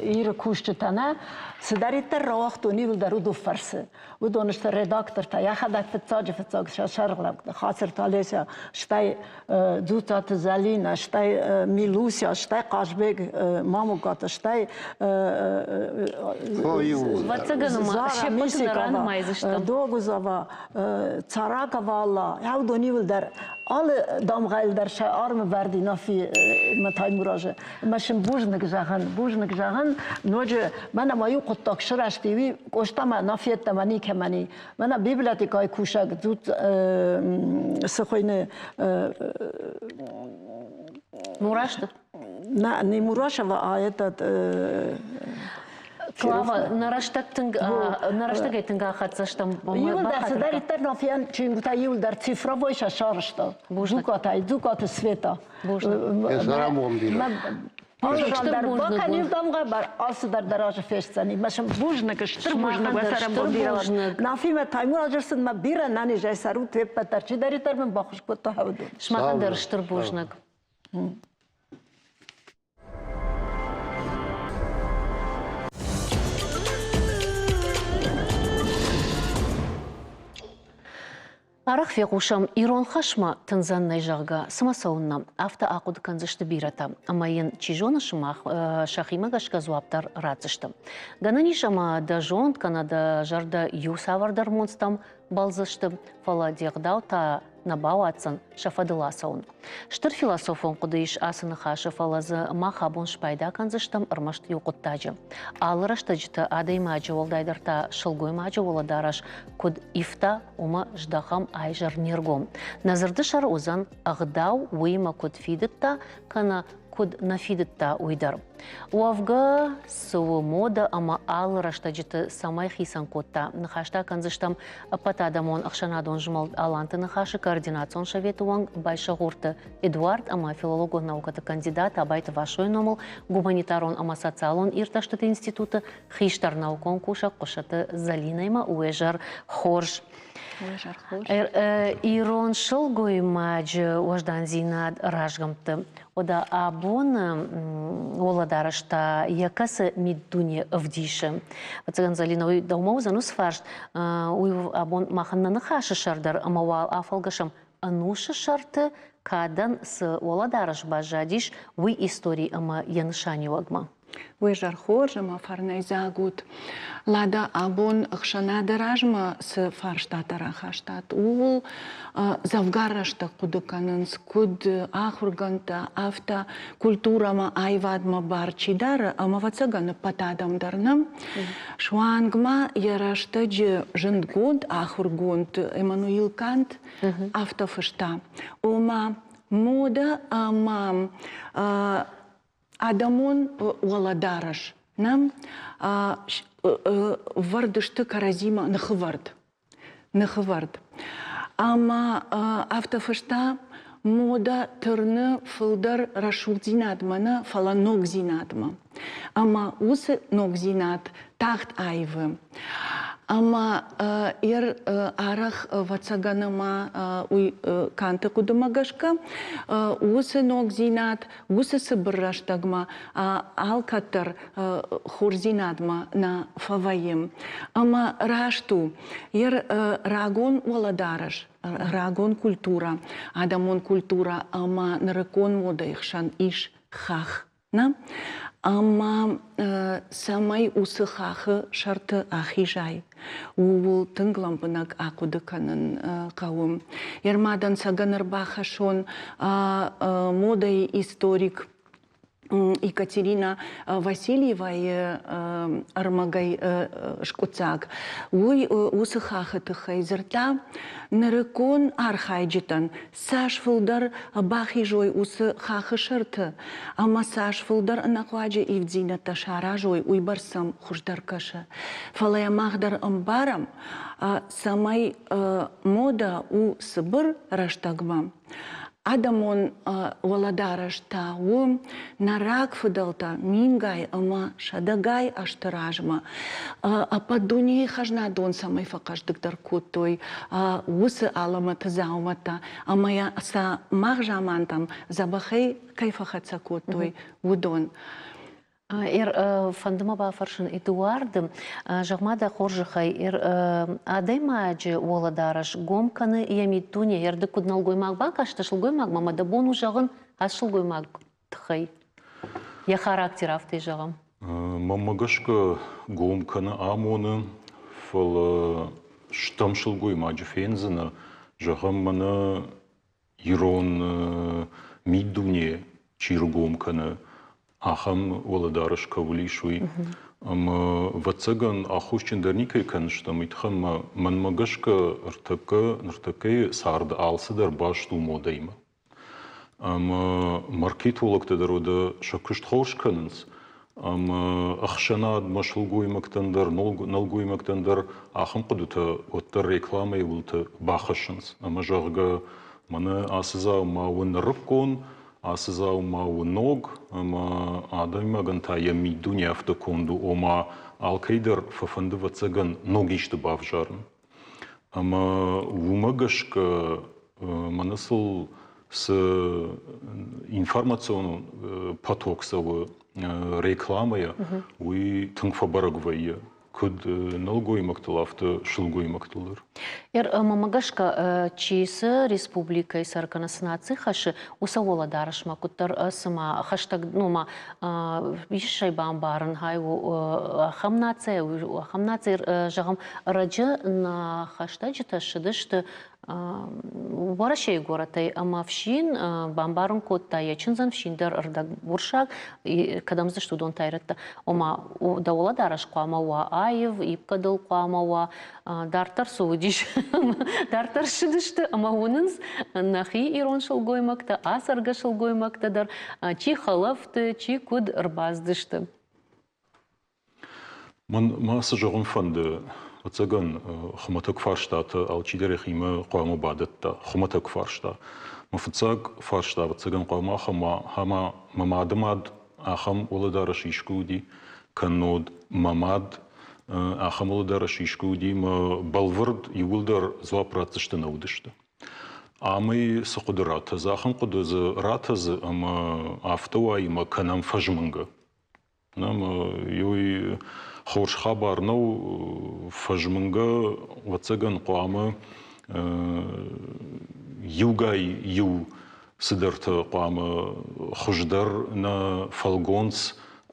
Иры кусджытӕ нӕ, цыдӕриддӕр рауагътон иуылдӕр уыдон фӕрцы. Уыдон сты редактортӕ, йӕхӕдӕг фыццаджы фыццаг сӕ сӕргълӕуд Хацырты Олеся, стӕй Дзуццаты Зӕлинӕ, стӕй Милуся, стӕй Хъазбег Мамукаты, стӕй Зара Мисикова, Догузова, Царакова, уыдон иуылдӕр алы дамгъӕйыл дӕр сӕ армы вӕрди Нафи Таймуразы. Ӕмӕ сын бузныг зӕгъын, бузныг зӕгъын, ноджы мӕнӕ ма иу хъуыддаг сырӕзти, уый Къостамӕ Нафиеттӕмӕ никӕмӕн и. Мӕнӕ библиотекӕйы кусӕг цы хуыйны Мурашты? На, не Мурашева, а этот Клава, нӕ рӕстӕг тынг нӕ рӕстӕгӕй тынг ахӕццӕ стӕм. Иуылдӕр цыдӕриддӕр Нафиан чингуытӕ иуылдӕр цифровой сӕ сарӕзта. Дзукатӕй, Дзукаты Света. Алыксандр, бакӕн-иу дамгъӕ бар, алцыдӕр дӕ разы фестдзӕни. Мӕ сын бузныг, стыр бузныг, уӕ цӕрӕнбон бирӕ. Нафимӕ Таймуразы рцыдмӕ бирӕ нӕнизӕй цӕрут, уе ппӕт дӕр чидӕриддӕр мын баххуыс кодта уыдон. Сымахӕн дӕр стыр бузныг. Арӕх фехъусӕм, ирон хӕсмӕ тындзӕн нӕй, зӕгъгӕ, цымӕ цӕуыннӕ? Афтӕ ахъуыды кӕндзысты бирӕтӕ. Ӕмӕ йын, чи зоны, сымах сӕхимӕ гӕсгӕ дзуапп дӕр ратдзысты. Гӕнӕн ис, ӕмӕ дӕ зонд кӕнӕ дӕ зӕрдӕ иу цавӕрдӕр монцтӕм бӕлдзысты, фӕлӕ де гъдау та нӕ бауадздзӕн сӕ фӕдыл ацӕуын. Стыр философон хъуыды ис ацы ныхасы, фӕлӕ дзы мах абон спайда кӕндзыстӕм ӕрмӕст иу хъуыддаджы. Алы рӕстӕджыты адӕймаджы, уӕлдайдӕр та сылгоймаджы уӕлӕдарӕс куыд ивта, уымӕ здӕхӕм айзӕр не ргом. Нӕ дзырды сӕр уыдзӕн ӕгъдау, уыимӕ куыд фидыдта, кӕнӕ куыд нӕ фидыдта, уый дӕр. Уӕвгӕ, цы у модӕ ӕмӕ алы рӕстӕджыты цӕмӕй хицӕн кодта, ныхӕстӕ кӕндзыстӕм ӕппӕтадӕмон ӕхсӕнадон змӕлд Аланты Ныхасы координацион советы уӕнг Байсӕгъурты Эдуард ӕмӕ филологон наукӕты кандидат Абайты Васойы номыл гуманитарон ӕмӕ социалон иртӕстыты институты хистӕр наукон кусӕг Хъуысаты Зӕлинӕимӕ. Уе зӕр хорз! Ирон сылгоймаджы уӕздандзинад разгӕмтты. Уӕдӕ абоны уӕлӕдарӕс та йӕ кӕцы миддуне ӕвдисы? Ӕвӕццӕгӕн, Зӕлинӕ, уый дӕумӕ уыдзӕн уыцы фарст. Уый абон махӕн нӕ ныхасы сӕр дӕр ӕмӕ уал афӕлгӕсӕм ӕнусы сӕрты кадӕн цы уӕлӕдарӕс баззадис, уый истори ӕмӕ йӕ нысаниуӕгмӕ. Уе зӕр хорз ӕмӕ фӕрнӕйдзаг ут! Лада, абон ӕхсӕнады размӕ цы фарстатӕ рахастат, ууыл дзӕвгар рӕстӕг хъуыды кӕнынц, куыд ахуыргӕндтӕ, афтӕ культурӕмӕ, аивадмӕ бар чи дары, ӕмӕ, ӕвӕццӕгӕн, ӕппӕт адӕм дӕр нӕ. Суанг ма йӕ рӕстӕджы зындгонд ахуыргонд Эммануил Кант афтӕ фыста, ома модӕ ӕмӕ адӕмон уӕлӕдарӕс нӕм вӕрд сты кӕрӕдзимӕ ныхывӕрд. Ныхывӕрд. Ӕмӕ афтӕ фыста, модӕ тырны фылдӕр рӕсугъддзинадмӕ нӕ, фӕлӕ ногдзинадмӕ. Ӕмӕ уыцы ногдзинад тагъд аивы. Ӕмӕ йӕ арӕх, ӕвӕццӕгӕн, ӕмӕ уый Канты хъуыдымӕ гӕсгӕ, уыцы ногдзинад уыцы цыбыр рӕстӕгмӕ алкӕддӕр хорздзинадмӕ нӕ фӕвӕййы. Ӕмӕ раст у, йӕ рагон уӕлӕдарӕс, рагон культурӕ, адӕмон культурӕ ӕмӕ нырыккон модӕйы хсӕн ис хахх. Нӕ? Ӕмӕ цӕмӕй уыцы хаххы сӕрты ахизай, ууыл тынг лӕмбынӕг ахъуыды кӕнын хъӕуы. Ерма дӕнцӕгӕн ӕрбахӕссон модӕйы историк Екатерина Васильевайы ӕрмӕгӕй скъуыддзаг. Уый уыцы хахы тыххӕй дзырдта, нырыккон архайджытӕн цас фылдӕр бахизой уыцы хахы сӕрты ӕмӕ цас фылдӕр ӕнӕхъуаджы ивддзинӕдтӕ саразой, уыйбӕрц сӕм хуыздӕр кӕсы. Фӕлӕ йӕ мах дӕр ӕмбарӕм, цӕмӕй модӕ у цыбыр рӕстӕгмӕ. Адӕмон уӕлӕдарӕс та у нӕ рагфыдӕлтӕ мингай ӕмӕ сӕдӕгай азты размӕ ӕппӕт дунейы хӕзнадон цӕмӕй фӕхъӕздыгдӕр кодтой, уыцы алӕмӕты дзаумӕттӕ ӕмӕ йӕ сӕ мах замантӕм дзӕбӕхӕй кӕй фӕхӕццӕ кодтой, уыдон. Фӕнды мӕ бафӕрсын Эдуарды, зӕгъ-ма дӕ хорзӕхӕй, адӕймаджы уӕлӕдарӕс гом кӕны йӕ миддуне, ӕрдыг куыд нӕлгоймаг бакастӕ сылгоймагмӕ, ӕмӕ дӕ бон у зӕгъын, ацы сылгоймаг тыххӕй йӕ характер афтӕ зӕгъӕм? Мӕнмӕ гӕсгӕ гом кӕны амоны, фӕлӕ стӕм сылгоймаджы фендзынӕ, зӕгъӕм, мӕнӕ ирон миддуне чи ргом кӕны, ахӕм уӕлӕдарӕс кӕуыл ис, уый. Ӕмӕ, ӕвӕццӕгӕн, аххосджын дӕр никӕй кӕныстӕм, уый тыххӕй ӕмӕ мӕнмӕ гӕсгӕ ӕртӕккӕ ныртӕккӕйы царды алцыдӕр баст у модӕимӕ. Ӕмӕ маркетологтӕ дӕр уӕдӕ сӕ куыст хорз кӕнынц, ӕмӕ ӕхсӕнадмӕ сылгоймӕгтӕн дӕр, нӕлгоймӕгтӕн дӕр ахӕм хъуыдытӕ уӕддӕр рекламӕйы уылты бахӕссынц. Ӕмӕ, зӕгъгӕ, мӕнӕ ацы дзаума у нырыккон, ацы дзаума у ног, ӕмӕ адӕймагӕн та йӕ миддуне афтӕ конд у, ома алкӕй дӕр фӕфӕнды, ӕвӕццӕгӕн, ног исты бавзарын. Ӕмӕ уымӕ гӕсгӕ мӕнӕ сыл цы информацион поток цӕуы рекламӕйӕ, уый тынг фӕбӕрӕг вӕййы. Куыд нӕлгоймӕгтыл, афтӕ сылгоймӕгтыл дӕр. Мӕнмӕ гӕсгӕ, чи цы республикӕйы сӕр кӕнӕ цы наци хӕссы, уыцы уӕлӕдарӕсмӕ куыддӕр цыма хӕстӕг, ну ма ис ӕй бамбарын, хай у ахӕм наци, ахӕм наци, зӕгъӕм, ӕрӕджы нӕ хӕстӕджытӕ ссыдысты Уӕрӕсейы горӕтӕй ӕмӕ фсин бамбарын кодта йӕ чындзӕн, фсин дӕр ӕрдӕг урсаг, кӕдӕм дзы сты уыдон тайрӕттӕ. Ома, дӕ уӕлӕдарӕс хъуамӕ уа аив, ипкӕ дыл хъуамӕ уа. Дарддӕр цы уыдис, дарддӕр ссыдысты ӕмӕ уынынц нӕхи ирон сылгоймӕгтӕ, ацӕргӕ сылгоймӕгтӕ дӕр, чи хӕлӕфты, чи куыд ӕрбацыдысты. Мӕн ма цы зӕгъын фӕнды, ӕцӕгӕн хуымӕтӕг фарстатӕ алчидӕр йӕхимӕ хъуамӕ бадӕтта, хуымӕтӕг фарста. Мӕ фыццаг фарста, ӕвӕццӕгӕн, хъуамӕ ахӕм уа, ӕмӕ мӕ мады мад ахӕм уӕлӕдарӕс искуы уыди, кӕннод мӕ мад ахӕм уӕлӕдарӕс искуы уыди, мӕ бӕлвырд иууылдӕр дзуапп ратдзысты нӕ уыдысты. Амӕй цы хъуыды ратӕдзы, ахӕм хъуыды дзы ратӕдзы ӕмӕ афтӕ уа ӕмӕ кӕнӕм фӕзмынгӕ. Уый хорз хабар нӕу, фӕзмынгӕ, ӕвӕццӕгӕн, хъуамӕ иугай иу цыдӕртӕ хъуамӕ хуыздӕр нӕ фӕлгонц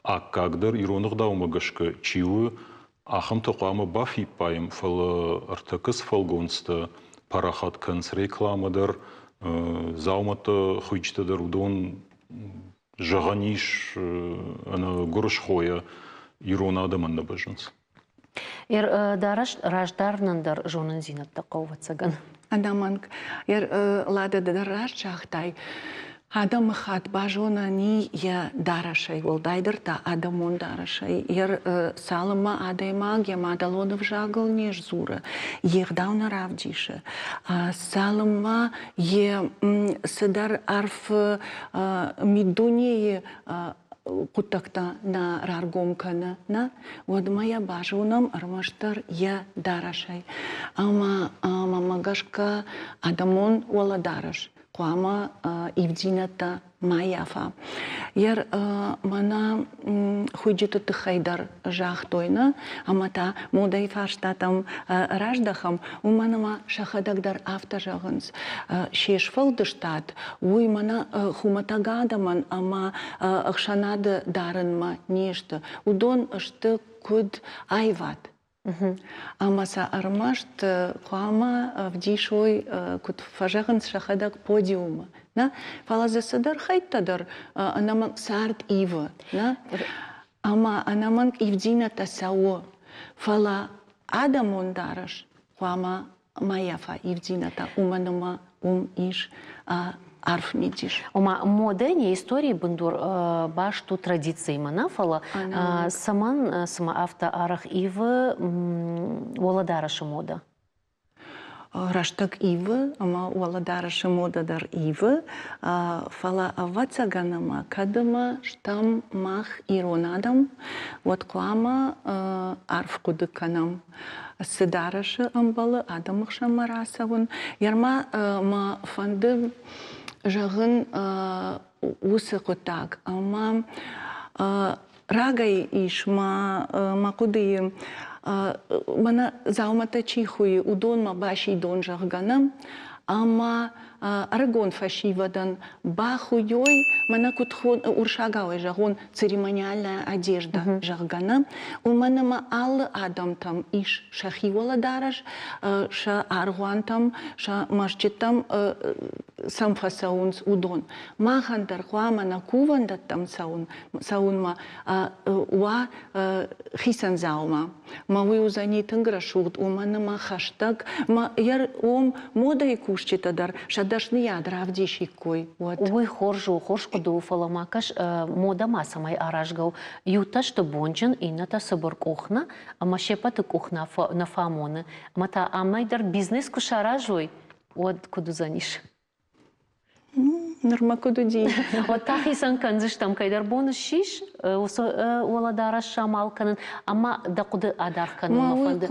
аккагдӕр ирон ӕгъдаумӕ гӕсгӕ чи у, ахӕмтӕ хъуамӕ бафиппайӕм, фӕлӕ ӕртӕккӕ цы фӕлгонцтӕ парахат кӕнынц рекламӕ дӕр, дзаумӕттӕ хуыйджытӕ дӕр, уыдон зӕгъӕн ис, ӕнӕ гуырысхойӕ ирон адӕмӕн нӕ бӕззынц. Раздӕр дӕр зонындзинӕдтӕ хъӕуы, ӕвӕццӕгӕн. Ӕнӕмӕнг. Лада, ды дӕр раст загътай. Адӕмы хатт базонӕн и йӕ дарӕсӕй, уӕлдайдӕр та адӕмон дарӕсӕй. Цалынмӕ адӕймаг йӕ мадӕлон ӕвзагыл не сдзуры, йе гъдау нӕ равдисы, цалынмӕ йе цыдӕр арф миддунейы хъуыддӕгтӕ нӕ раргом кӕны, нӕ, уӕдмӕ йӕ базонӕм ӕрмӕстдӕр йӕ дарӕсӕй. Ӕмӕ мӕмӕ гӕсгӕ адӕмон уӕлӕдарӕс хъуамӕ ивддзинӕдтӕ ма ййафа. Йӕ мӕнӕ хуыйджыты тыххӕй дӕр загътой, нӕ? Ӕмӕ та модӕйы фарстатӕм раздӕхӕм, уымӕн ӕмӕ сӕхӕдӕг дӕр афтӕ зӕгъынц. Се сфӕлдыстад уый мӕнӕ хуымӕтӕг адӕмӕн ӕмӕ ӕхсӕнады дарынмӕ не сты. Уыдон сты куыд аивад. Ӕмӕ сӕ ӕрмӕст хъуамӕ ӕвдисой, куыд фӕзӕгъынц сӕхӕдӕг, подиумы. Нӕ? Фӕлӕ дзы цыдӕр хӕйттӕ дӕр ӕнӕмӕнг цард ивы. Нӕ? Ӕмӕ ӕнӕмӕнг ивддзинӕдтӕ цӕуы. Фӕлӕ адӕмон дарӕс хъуамӕ ма ййафа ивддзинӕдтӕ, уымӕн ӕмӕ уым ис арф мидис. Ома модӕ не историйы бындур баст у традициимӕ, нӕ фӕлӕ цӕмӕн цыма афтӕ арӕх ивы уӕлӕдарӕсы модӕ? Рӕстӕг ивы ӕмӕ уӕлӕдарӕсы модӕ дӕр ивы, фӕлӕ ӕвӕццӕгӕн ӕмӕ кӕд ӕмӕ стӕм мах ирон адӕм, уӕд хъуамӕ арф хъуыды кӕнӕм цы дарӕсы ӕмбӕлы адӕмы хсӕнмӕ рацӕуын. Ерма мӕ фӕнды зӕгъын уыцы хъуыддаг, ӕмӕ рагӕй ис мӕ мӕ хъуыдыйы мӕнӕ дзаумӕттӕ чи хуыйы, уыдонмӕ басидон, зӕгъгӕ, нӕ ӕмӕ ӕрыгон фӕсивӕдӕн бахуыйой, мӕнӕ куыд урсагауӕй зӕгъон, церемониальная одежда, зӕгъгӕ, нӕ, уымӕн ӕмӕ алы адӕмтӕм ис сӕхи уӕлӕдарӕс, сӕ аргъуантӕм, сӕ мӕзджыттӕм сӕм фӕцӕуынц уыдон. Махӕн дӕр хъуамӕ нӕ кувӕндӕттӕм цӕуын, цӕуынмӕ уа хицӕн дзаума. Мӕ уый уыдзӕни тынг рӕсугъд, уымӕн ӕмӕ хӕстӕг мӕ йӕ уым модӕйы кусджытӕ дӕр сӕ дӕсныйад равдисиккой, уӕд. Уый хорз у, хорз хъуыды у, фӕлӕ ма кӕс, модӕ ма цӕмӕй аразгӕ у. Иутӕ сты бонджын, иннӕтӕ цыбыр къух нӕ, ӕмӕ се ппӕты къух нӕ фӕамоны. Ӕмӕ та амӕй дӕр бизнес куы саразой, уӕд куыд уыдзӕнис? Нырмӕ куыд уыди? Уӕд та хицӕн кӕндзыстӕм, кӕйдӕр бон ссис уыцы уӕлӕдарӕс самал кӕнын ӕмӕ дӕ хъуыды адаргъ кӕнын мӕ фӕнды,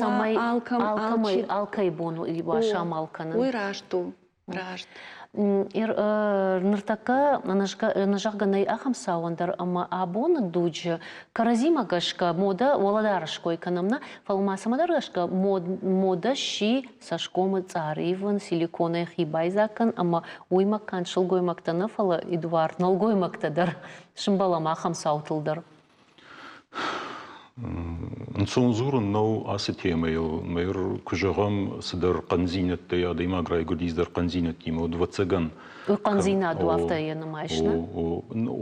цӕмӕй алкӕмӕй алкӕй бон уа самал кӕнын. Уый раст у, раст. Ныртӕккӕ ӕнӕзӕгъгӕ нӕй ахӕм цауӕн дӕр, ӕмӕ абоны дуджы кӕрӕдзимӕ гӕсгӕ модӕ уӕлӕдарӕс кой кӕнӕм нӕ, фӕлӕ ма цӕмӕдӕр гӕсгӕ модӕ сси цӕсгомы цъар ивын, силиконӕй хи байдзаг кӕн ӕмӕ уыимӕ канд сылгоймӕгтӕ нӕ, фӕлӕ Эдуард нӕлгоймӕгтӕ дӕр сымбӕлӕм ахӕм цаутыл дӕр. Ӕнцон дзурын нӕу ацы темӕйыл. Мӕр куы зӕгъӕм, цыдӕр хъӕндзинӕдтӕй адӕймаг райгуырди цыдӕр хъӕндзинӕдтимӕ, уӕд ӕвӕццӕгӕн Уый хъӕндзинад у, афтӕ йӕ нымайыс, нӕ?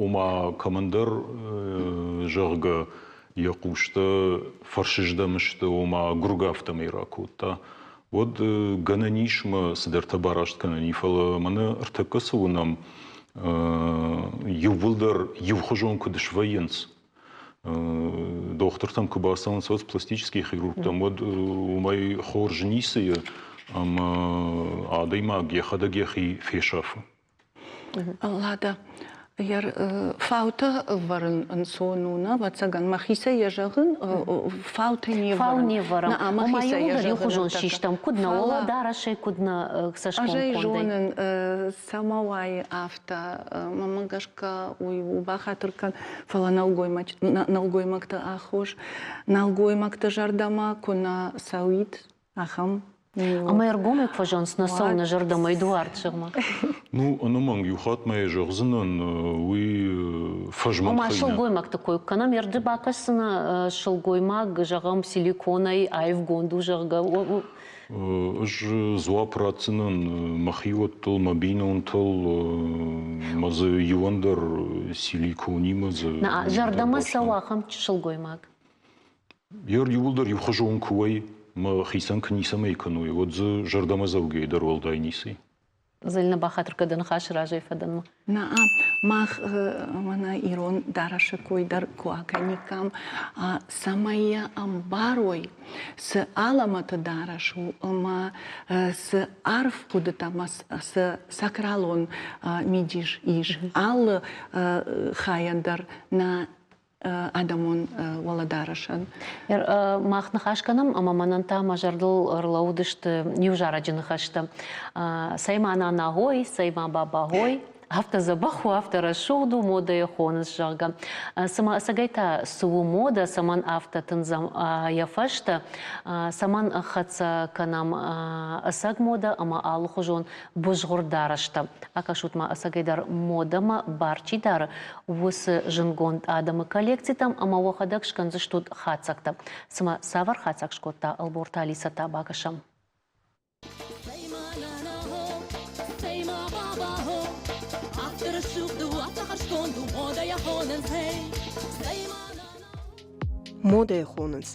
Ома, кӕмӕндӕр, зӕгъгӕ, йӕ хъустӕ фӕрсыздӕм сты, ома гуыргӕ афтӕмӕй ракодта, уӕд гӕнӕн ис мӕ цыдӕртӕ бараст кӕнӕн и, фӕлӕ мӕнӕ ӕртӕккӕ цы уынӕм, иууылдӕр иухуызон куыд свӕййынц, дохтыртӕм куы бацӕуынц, уӕд пластический хирургтӕм, уӕд уымӕй хорз ницы и, ӕмӕ адӕймаг йӕхӕдӕг йӕхи фесафы. Лада, фаутӕ ӕвӕрын ӕнцон у, нӕ, ӕвӕццӕгӕн, мӕхицӕй йӕ зӕгъын, фаутӕ не вӕрын. Фау не вӕрӕм. Ома иууылдӕр иухуызон систӕм, куыд нӕ уӕлӕдарӕсӕй, куыд нӕ цӕсгом Ӕз ӕй зонын, цӕмӕ уайы афтӕ, мӕнмӕ гӕсгӕ уый у, бахатыр кӕн, фӕлӕ нӕлгоймӕгты аххос, нӕлгоймӕгты зӕрдӕмӕ куы нӕ цӕуид, ахӕм Ӕмӕ ӕргомӕй куы фӕзӕгъынц, нӕ цӕуы нӕ зӕрдӕмӕ Эдуард, зӕгъ-ма. Ну, ӕнӕмӕнг, иу хатт ма йӕ зӕгъдзынӕн, уый фӕзмӕн Ома сылгоймӕгты кой кӕнӕм, ӕрды бакӕсдзынӕ сылгоймаг, зӕгъӕм, силиконӕй аивгонд у, зӕгъгӕ. Ӕз дзуапп ратдзынӕн мӕхиуӕттыл, мӕ бинонтыл, мӕ дзы иуӕн дӕр силиконимӕ дзы. Нӕ, зӕрдӕмӕ цӕуы ахӕм сылгоймаг. Иууылдӕр иухуызон куы уой, мӕ хицӕн куы ницӕмӕй кӕной, уӕд дзы зӕрдӕмӕдзӕугӕйӕ дӕр уӕлдай ницы и. Зӕлинӕ бахатыр кӕд ныхасы разӕй фӕдӕнмӕ. Нӕ, мах мӕнӕ ирон дарӕсы кой дӕр куы акӕниккам, цӕмӕй йӕ ӕмбарой, цы алӕмӕты дарӕс у ӕмӕ цы арф хъуыдытӕ ӕмӕ цы сакралон мидис ис алы хайӕн дӕр нӕ адӕмон уӕлӕдарӕсӕн. Мах ныхас кӕнӕм, ӕмӕ мӕнӕн та мӕ зӕрдыл ӕрлӕууыдысты иу зарӕджы ныхӕстӕ. Цӕй ма нана-хой, цӕй ма баба-хой, афтӕ дзӕбӕх у, афтӕ рӕсугъд у, модӕйы хонынц, зӕгъгӕ. Цымӕ ӕцӕгӕй та цы у модӕ, цӕмӕн афтӕ тындзӕм йӕ фӕстӕ, цӕмӕн хӕццӕ кӕнӕм ӕцӕг модӕ ӕмӕ алыхуызон бызгъуыр дарӕстӕ. Акӕсут ма ӕцӕгӕйдӕр модӕмӕ бар чи дары, уыцы зындгонд адӕмы коллекцитӕм ӕмӕ уӕхӕдӕг скӕндзыстут хатдзӕгтӕ. Цымӕ цавӕр хатдзӕг скодта Ӕлборты Алисӕ та бакӕсӕм. Модӕйы хонынц.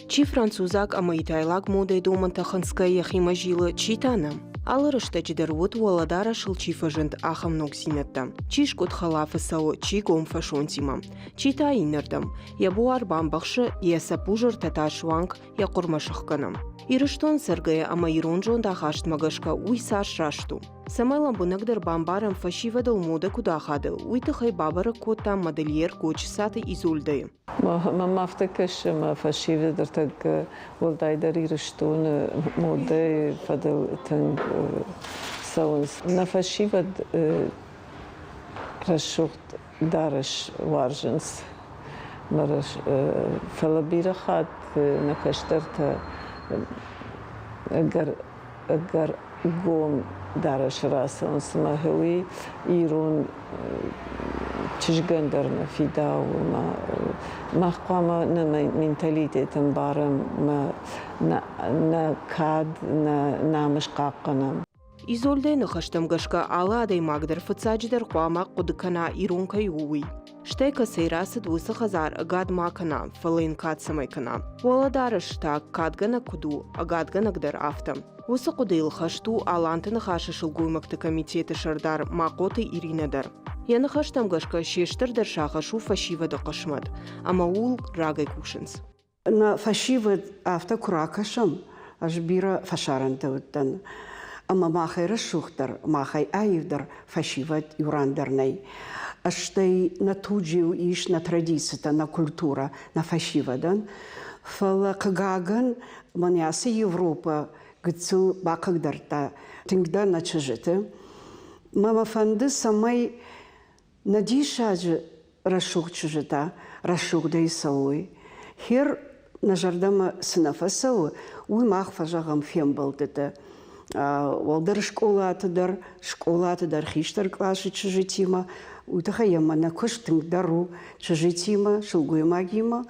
Чи французаг ӕмӕ итайлаг модӕйы домӕнтӕ хынцгӕ йӕхимӕ зилы, чи та нӕ. Алы рӕстӕджы дӕр уыд, уӕлӕдарӕсыл чи фӕзынд, ахӕм ногдзинӕдтӕ. Чи скъуыд хӕлафы цӕуы, чи гом фӕсонтимӕ, чи та иннӕрдӕм. Йӕ буар бамбӕхсы, йӕ цӕппузыртӕ та суанг йӕ хъуырмӕ сыхгӕны. Ирыстон цӕргӕйӕ ӕмӕ ирон зондахастмӕ гӕсгӕ уый цас раст у? Цӕмӕй лӕмбынӕгдӕр бамбарӕм фӕсивӕдыл модӕ куыд ахады, уый тыххӕй бабӕрӕг кодтам модельер Кочысаты Изольдӕйы. Мӕм афтӕ кӕсы, ӕмӕ фӕсивӕд ӕртӕккӕ уӕлдайдӕр Ирыстоны модӕйы фӕдыл тынг цӕуынц. Нӕ фӕсивӕд рӕсугъд дарӕс уарзынц. Фӕлӕ бирӕ хатт нӕ кӕстӕртӕ ӕгӕр ӕгӕр гом дарӕсы рацӕуынц ӕмӕ уый ирон чызгӕн дӕр нӕ фидауы ӕмӕ мах хъуамӕ нӕ менталитет ӕмбарӕм ӕмӕ нӕ кад, нӕ намыс хъахъхъӕнӕм. Изольдӕйы ныхӕстӕм гӕсгӕ алы адӕймаг дӕр фыццаджыдӕр хъуамӕ хъуыды кӕна ирон кӕй у, уый. Стӕй кӕцӕй рацыд, уыцы хӕдзар ӕгад ма кӕна, фӕлӕ йын кад цӕмӕй кӕна. Уӕлӕдарӕс та кадгӕнӕг куыд у, ӕгадгӕнӕг дӕр афтӕ. Уыцы хъуыдыйыл хӕст у Аланты Ныхасы сылгоймӕгты комитеты сӕрдар Махъоты Иринӕ дӕр. Йӕ ныхӕстӕм гӕсгӕ се стырдӕр сагъӕс у фӕсивӕды хъысмӕт, ӕмӕ ууыл рагӕй кусынц. Нӕ фӕсивӕд афтӕ куы ракӕсӕм, ӕз бирӕ фӕсарӕнты уыдтӕн, ӕмӕ махӕй рӕсугъддӕр, махӕй аивдӕр фӕсивӕд иу ран дӕр нӕй. Стӕй нӕ туджы ис нӕ традицитӕ, нӕ культурӕ, нӕ фӕсивӕдӕн. Фӕлӕ, хъыгагӕн, мӕнӕ ацы Европӕ гыццыл бахъыгдардта тынгдӕр нӕ чызджыты. Мӕ мӕ фӕнды, цӕмӕй нӕ диссаджы рӕсугъд чызджытӕ рӕсугъдӕй цӕуой. Хер нӕ зӕрдӕмӕ цы нӕ фӕцӕуы, уый мах фӕзӕгъӕм фембӕлдтыты. Уӕлдӕр скъолаты дӕр, скъолаты дӕр хистӕр къласы чызджытимӕ. Уый тыххӕй ӕмӕ нӕ куыст тынгдӕр у чызджытимӕ, сылгоймагимӕ,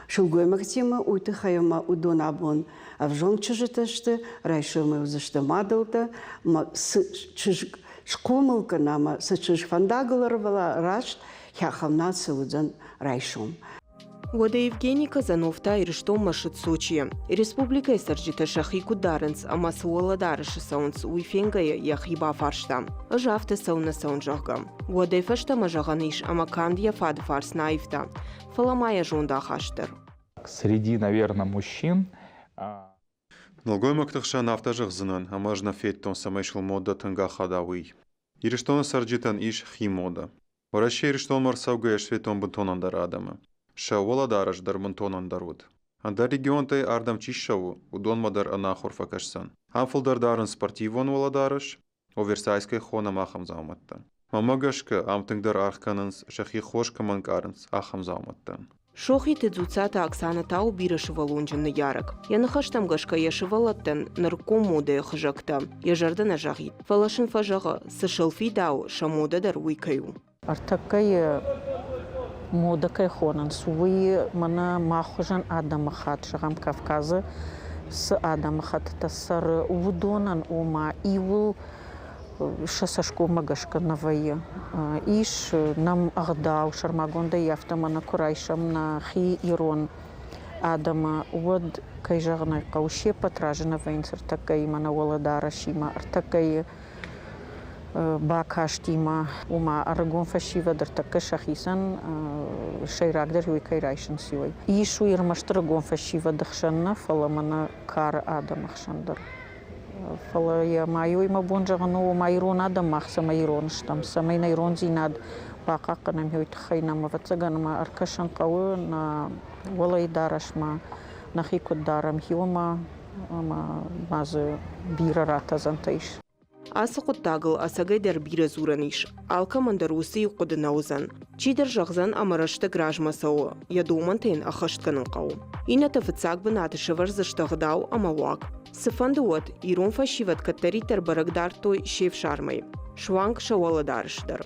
сылгоймӕгтимӕ, уый тыххӕй ӕмӕ уыдон абон ӕвзонг чызджытӕ сты, райсомӕй уыдзысты мадӕлтӕ, ӕмӕ цы чызг схъомыл кӕна ӕмӕ цы чызг фӕндагыл ӕрвыла раст, ахӕм наци уыдзӕн райсом. Уӕдӕ Евгений Казанов та Ирыстонмӕ ссыд Сочийӕ. Республикӕйы цӕрджытӕ сӕхи куыд дарынц ӕмӕ цы уӕлӕдарӕсы цӕуынц, уый фенгӕйӕ йӕхи бафарста, ӕз афтӕ цӕуыннӕ цӕуын, зӕгъгӕ. Уӕдӕй фӕстӕмӕ зӕгъӕн ис, ӕмӕ канд йӕ фады фарс нӕ аивта, фӕлӕ ма йӕ зондахаст дӕр. Среди, наверное, мужчин Нӕлгоймӕгты хсӕн афтӕ зӕгъдзынӕн, ӕмӕ ӕз нӕ федтон, цӕмӕй сыл модӕ тынг ахада, уый. Ирыстоны цӕрджытӕн ис хи модӕ. Уӕрӕсе Ирыстонмӕ ӕрцӕугӕйӕ светон бынтон ӕндӕр адӕмы. Сӕ уӕлӕдарӕс дӕр бынтон ӕндӕр уыд. Ӕндӕр регионтӕй ардӕм чи ссӕуы, уыдонмӕ дӕр ӕнахуыр фӕкӕсдзӕн. Ам фылдӕр дарынц спортивон уӕлӕдарӕс, оверсайз кӕй хонӕм, ахӕм дзаумӕттӕ. Мӕнмӕ гӕсгӕ, ам тынгдӕр аргъ кӕнынц, сӕхи хорз кӕмӕн ӕнкъарынц, ахӕм дзаумӕттӕн. Сохиты Дзуццаты Оксанӕ та у бирӕсывӕллонджын ныййарӕг. Йӕ ныхӕстӕм гӕсгӕ йӕ сывӕллӕттӕн нырыккон модӕйы хызӕгтӕ йӕ зӕрдӕ нӕ зӕгъид, фӕлӕ сын фӕзӕгъы, цы сыл фидауы, сӕ модӕ дӕр уый кӕй у. Ӕртӕккӕйы модӕ кӕй хонынц, уый мӕнӕ мах хуызӕн адӕмыхатт, зӕгъӕм, Кавказы цы адӕмыхӕттытӕ цӕры, уыдонӕн, ома, иуыл сӕ цӕсгоммӕ гӕсгӕ нӕ вӕййы. Ис нӕм ӕгъдау, сӕрмагондӕй афтӕ мӕнӕ куы райсӕм нӕхи ирон адӕмы, уӕд, кӕй зӕгъын ӕй хъӕуы, се ппӕт разы нӕ вӕййынц ӕртӕккӕйы мӕнӕ уӕлӕдарӕсимӕ, ӕртӕккӕйы бакастимӕ, ома ӕрыгон фӕсивӕд ӕртӕккӕ сӕхицӕн сӕйрагдӕр уый кӕй райсынц, уый. Ис уый ӕрмӕст ӕрыгон фӕсивӕды хсӕн нӕ, фӕлӕ мӕнӕ кары адӕмы хсӕн дӕр. Фӕлӕ йӕ ма иуӕй мӕ бон зӕгъын у, ома ирон адӕм мах цӕмӕй ирон стӕм, цӕмӕй нӕ ирондзинад бахъахъхъӕнӕм, уый тыххӕй нӕм, ӕвӕццӕгӕн, ӕмӕ ӕркӕсын хъӕуы нӕ уӕлӕйы дарӕсмӕ, нӕхи куыд дарӕм, хиуымӕ ӕмӕ ма дзы бирӕ ратӕдзӕнтӕ ис. Ацы хъуыддагыл ӕцӕгӕйдӕр бирӕ дзурӕн ис. Алкӕмӕн дӕр уыцы иу хъуыды нӕ уыдзӕн. Чидӕр зӕгъдзӕн ӕмӕ рӕстӕг размӕ цӕуы, йӕ домӕнтӕ йын ӕххӕст кӕнын хъӕуы. Иннӕтӕ фыццаг бынаты сӕвӕрдзысты ӕгъдау ӕмӕ уаг. Цыфӕнды уӕд, ирон фӕсивӕд кӕддӕриддӕр бӕрӕг дардтой се фсармӕй, суанг сӕ уӕлӕдарӕс дӕр.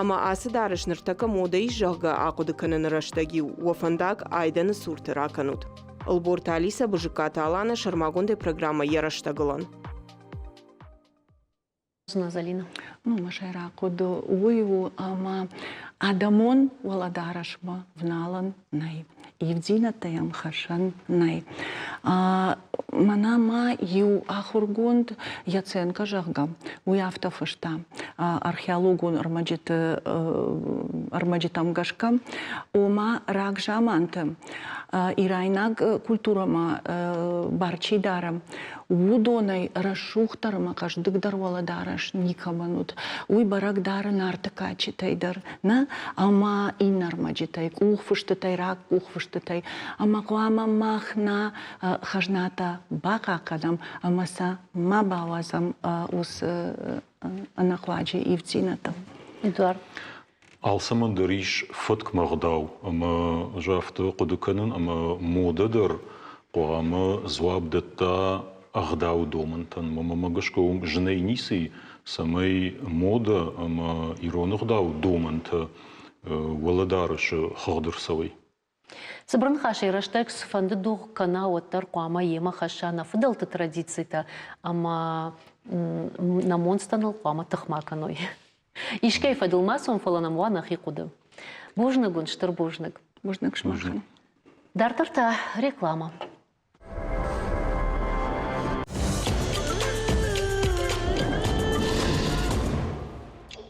Ӕмӕ ацы дарӕс ныртӕккӕ модӕ ис, зӕгъгӕ, ахъуыды кӕныны рӕстӕг-иу уӕ фӕндаг айдӕны цурты ракӕнут. Ӕлборты Алисӕ Бызыккаты Аланӕ сӕрмагондӕй программӕ йӕ рӕстӕгылӕн. Залина. Ну, мӕ сӕйраг хъуыды уый у, ӕмӕ адӕмон уӕлӕдарӕсмӕ вналӕн нӕй, ивддзинӕдтӕ йӕм хӕссӕн нӕй. Мӕнӕ ма иу ахуыргонд Яценко, зӕгъгӕ, уый афтӕ фыста археологон ӕрмӕджыты ӕрмӕджытӕм гӕсгӕ, ома рагзаманты ирайнаг культурӕмӕ бар чи дары, уыдонӕй рӕсугъддӕр ӕмӕ хъӕздыгдӕр уӕлӕдарӕс никӕмӕн уыд. Уый бӕрӕг дары Нарты кадджытӕй дӕр, нӕ, ӕмӕ иннӕ ӕрмӕджытӕй, къухфыстытӕй, рагкъухфыстытӕй. Ӕмӕ хъуамӕ мах нӕ хӕзнатӕ бахъахъхъӕнӕм ӕмӕ сӕ ма бауадзӕм уыцы ӕнӕхъуаджы ивддзинӕдтӕм. Эдуард. Алцӕмӕн дӕр ис фӕткмӕ ӕгъдау ӕмӕ ӕз афтӕ хъуыды кӕнын, ӕмӕ модӕ дӕр хъуамӕ дзуапп дӕтта ӕгъдауы домӕнтӕн. Мӕнмӕ гӕсгӕ уым зынӕй ницы и, цӕмӕй модӕ ӕмӕ ирон ӕгъдауы домӕнтӕ уӕлӕдарӕсы хыгъд ӕрцӕуой. Цыбыр ныхасӕй рӕстӕг цыфӕнды дугъ кӕна, уӕддӕр хъуамӕ йемӕ хӕсса нӕ фыдӕлты традицитӕ ӕмӕ нӕ монцтӕ ныл хъуамӕ тых ма кӕной. Искӕй фӕдыл ма цом, фӕлӕ нӕм уа нӕхи хъуыды. Бузныг уын, стыр бузныг. Бузныг сымахӕн. Дарддӕр та реклама.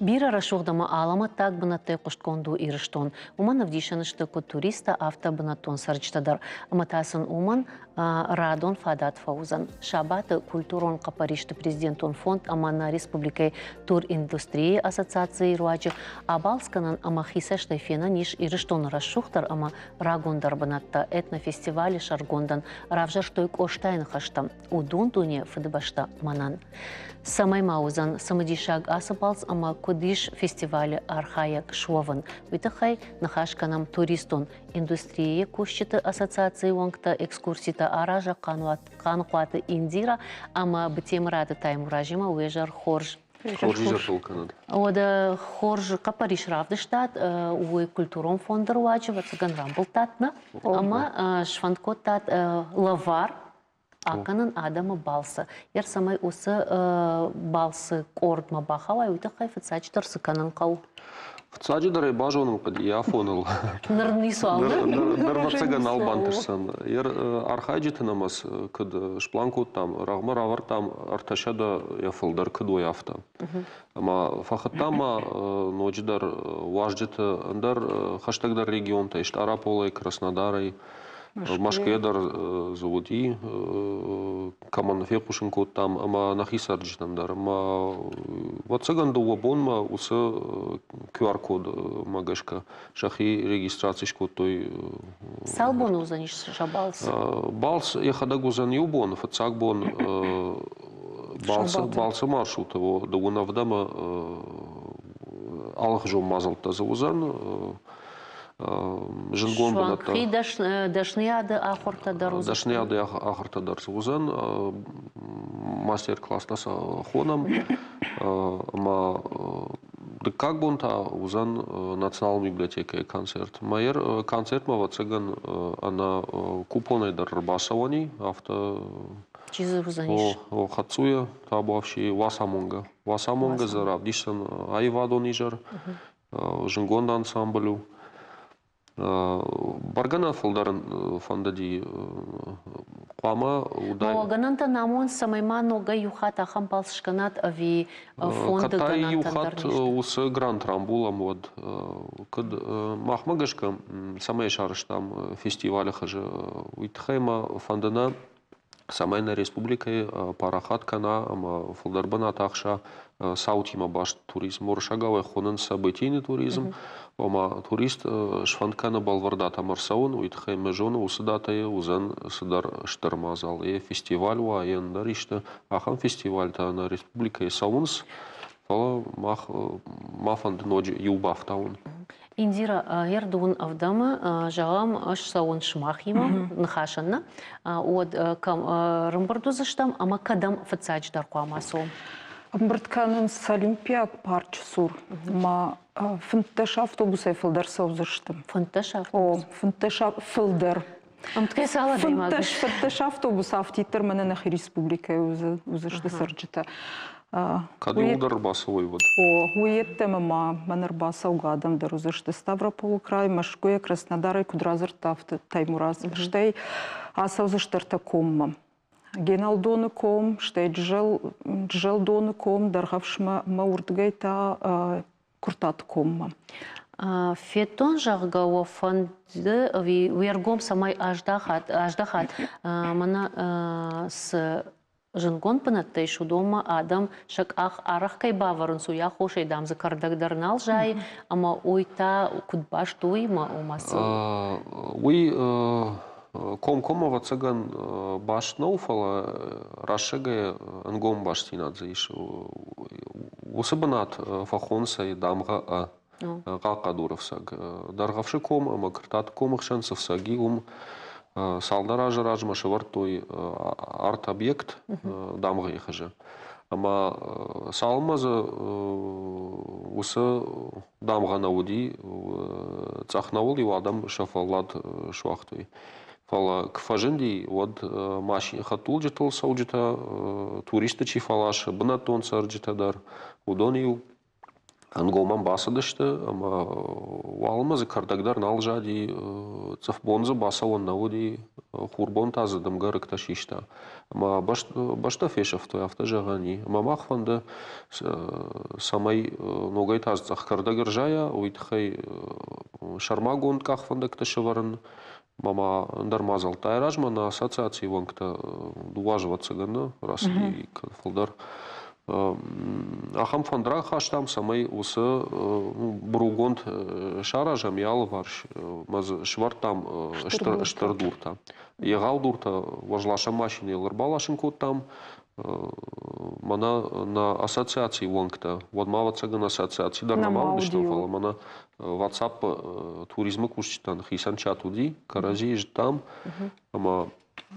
Бирӕ рӕсугъд ӕмӕ алӕмӕттаг бынӕттӕй хъуыстгонд у Ирыстон. Уымӕн ӕвдисӕн сты куыд туристтӕ, афтӕ бынӕттон цӕрджытӕ дӕр. Ӕмӕ та сын уымӕн радон фадат фӕуыдзӕн. Сабаты культурон хъӕппӕристы президентон фонд ӕмӕ нӕ республикӕйы туриндустрийы ассоциацийы руаджы абалц кӕнӕн ӕмӕ хицӕстӕй фенӕн ис Ирыстоны рӕсугъддӕр ӕмӕ рагондӕр бынӕттӕ. Этнофестивалы сӕргондӕн равзӕрстой Къостайы ныхӕстӕ. У дун-дуне фыдыбӕстӕ мӕнӕн. Цӕмӕй ма уыдзӕн цымыдисаг ацы балц ӕмӕ куыд ис фестивалы архайӕг суӕвын, уый тыххӕй ныхас кӕнӕм туристон индустрийы кусджыты ассоциацийы уӕнгтӕ экскурситӕ аразӕг Хъаныхъуаты Индира ӕмӕ Бтемыраты Таймуразимӕ. Уе зӕр хорз! Хорз изӕртыл кӕнӕд. Уӕдӕ хорз хъӕппӕрис равдыстат, уый культурон фонды руаджы, ӕвӕццӕгӕн, рамбылдтат нӕ ӕмӕ сфӕнд кодтат лӕвар акӕнын адӕмы балцы. Йер цӕмӕй уыцы балцы къордмӕ бахауай, уый тыххӕй фыццаджыдӕр цы кӕнын хъӕуы? Фыццаджыдӕр ӕй базонын хъуыди йӕ афоныл. Ныр ницуал. Ныр ӕвӕццӕгӕн нал бантысдзӕн. Архайджыты нымӕц куыд сплан кодтам, рӕгъмӕ равӕрдтам 300 йӕ фылдӕр куыд уой, афтӕ. Ӕмӕ фӕхуыдтам ма ноджыдӕр уазджыты ӕндӕр хӕстӕгдӕр регионтӕй, Стъараполӕй, Краснодарӕй, Мӕскуыйӕ дӕр дзы уыди, кӕмӕн фехъусын кодтам ӕмӕ нӕхи цӕрджытӕн дӕр. Ӕмӕ ӕвӕццӕгӕн дыууӕ бонмӕ уыцы QR-кодмӕ гӕсгӕ сӕхи регистраци скодтой. Цал боны уыдзӕнис сӕ балц? Балц йӕхӕдӕг уыдзӕн иу бон. Фыццаг бон балцы маршруты дыууын ӕвдӕмы алыхуызон мадзӕлттӕ дзы уыдзӕн. Зындгонд бынӕттӕ. Хи дӕсныйады ахуыртӕ дӕр уыдзӕн? Дӕсныйады ахуыртӕ дӕр уыдзӕн. Мастер-класстӕ сӕ хонӕм. Ӕмӕ дыккаг бон та уыдзӕн националон библиотекӕйы концерт. Майер концертмӕ, ӕвӕццӕгӕн, ӕнӕ купонӕй дӕр ӕрбацӕуӕн и, афтӕ Чи дзы уыдзӕнис? О, хӕццуйӕ табуафси Уацамонгӕ. Уацамонгӕ дзы равдисдзӕн аивадон изӕр. Зынгонд ансамбль у. Бӕргӕ нӕ фылдӕр фӕндыди хъуамӕ уыдаид. Гӕнӕнтӕ намон, цӕмӕй ма ногӕй иу хатт ахӕм балц скӕнат ӕви фонды гӕнӕнтӕн иу хатт уыцы грант рамбулӕм, уӕд куыд махмӕ гӕсгӕ цӕмӕй сарӕзтам фестивалы хызы, уый тыххӕй мӕ фӕнды нӕ цӕмӕй нӕ республикӕйы парахат кӕна ӕмӕ фылдӕр бынат ахса цаутимӕ баст туризм. Уырыссагау хонынц событийный туризм. Ома турист сфӕнд кӕны бӕлвырд датӕм ӕрцӕуын, уый тыххӕй мӕ зоны, уыцы датӕйы уыдзӕн цыдӕр стыр мадзал. Йе фестиваль уа, йе ӕндӕр исты. Ахӕм фестивальтӕ нӕ республикӕйы цӕуынц, фӕлӕ мах ма фӕнды ноджы иу бафтауын. Индира, ӕрдуын ӕвдӕмы, зӕгъӕм, ӕз цӕуын сымахимӕ ныхасӕн нӕ, уӕд кӕм ӕрӕмбырд уыдзыстӕм ӕмӕ кӕдӕм фыццаджыдӕр хъуамӕ цӕуӕм? Ӕмбырд кӕнынц Олимпиаг парчы цур. Ма 15 автобусӕй фылдӕр цӕудзысты. 15 автобус? О, 15 фылдӕр. Ӕмткӕй цал адӕймаг? 15 автобус афтиддӕр мӕнӕ нӕхи республикӕйы уыдзысты цӕрджытӕ. Кӕд иуылдӕр ӕрбацӕуой, уӕд? О, уый йеддӕмӕ ма мӕн ӕрбацӕугӕ адӕм дӕр уыдзысты Ставрополы край, Мӕскуыйӕ, Краснодарӕй, куыд радзырдта, афтӕ Таймураз. Стӕй ацӕудзысты ӕртӕ коммӕ. Геналдоны ком, стӕй Джызӕлдоны ком, Дӕргъӕвсмӕ ӕмӕ уырдыгӕй та Куырттаты коммӕ. Федтон, зӕгъгӕ, уӕ фӕнды ӕви уе ргом цӕмӕй аздӕхат, аздӕхат мӕнӕ цы зындгонд бынӕттӕ ис, уыдонмӕ адӕм сӕ къах арӕх кӕй бавӕрынц, уый аххосӕй, дам, дзы кӕрдӕг дӕр нал зайы, ӕмӕ уый та куыд баст у уыимӕ, ома цы? Уый комкоммӕ, ӕвӕццӕгӕн, баст нӕу, фӕлӕ рӕсӕгӕй ӕнгом бастдзинад дзы ис. Уыцы бынат фӕхонынц ӕй дамгъӕ Ӕ, Хъахъхъӕдуры ӕфцӕг. Дӕргъӕвсы ком ӕмӕ Кыртаты комы хсӕн цы фцӕг и, уым цалдӕр азы размӕ сӕвӕрдтой арт-объект дамгъӕйы хуызы. Ӕмӕ цалынмӕ дзы уыцы дамгъӕ нӕ уыди, цъӕх нӕуыл-иу адӕм сӕ фӕллад суагътой. Фӕлӕ куы фӕзынди, уӕд хӕдтулджытыл цӕуджытӕ, туристты чи фӕласы, бынӕттон цӕрджытӕ дӕр, уыдон-иу Ӕнгом ӕм бацыдысты ӕмӕ уалынмӕ дзы кӕрдӕг дӕр нал зади, цъыфбон дзы бацӕуӕн нӕ уыди, хурбон та дзы дымгӕ рыгтӕ систа. Ӕмӕ бӕстӕ фесӕфтой, афтӕ зӕгъӕн и. Ӕмӕ мах фӕнды, цӕмӕй ногӕй та дзы цъӕх кӕрдӕг ӕрзайа, уый тыххӕй сӕрмагонд къахвӕндӕгтӕ сӕвӕрын, ӕмӕ ма ӕндӕр мадзӕлттӕ. Айразмӕ нӕ ассоциацийы уӕнгтӕ дыууӕ азы, ӕвӕццӕгӕн, нӕ рацыди фылдӕр. Ахӕм фӕнд рахастам, цӕмӕй уыцы быругонд саразӕм йӕ алыварс, ӕмӕ дзы сӕвӕрдтам стыр дуртӕ. Егъау дуртӕ уӕзласӕн машинӕйыл ӕрбаласын кодтам. Мӕнӕ нӕ ассоциацийы уӕнгтӕ, уӕд ма, ӕвӕццӕгӕн, ассоциаци дӕр нӕма уыдысты, фӕлӕ мӕнӕ WhatsApp туризмы кусджытӕн хицӕн чат уыди, кӕрӕдзийы зыдтам ӕмӕ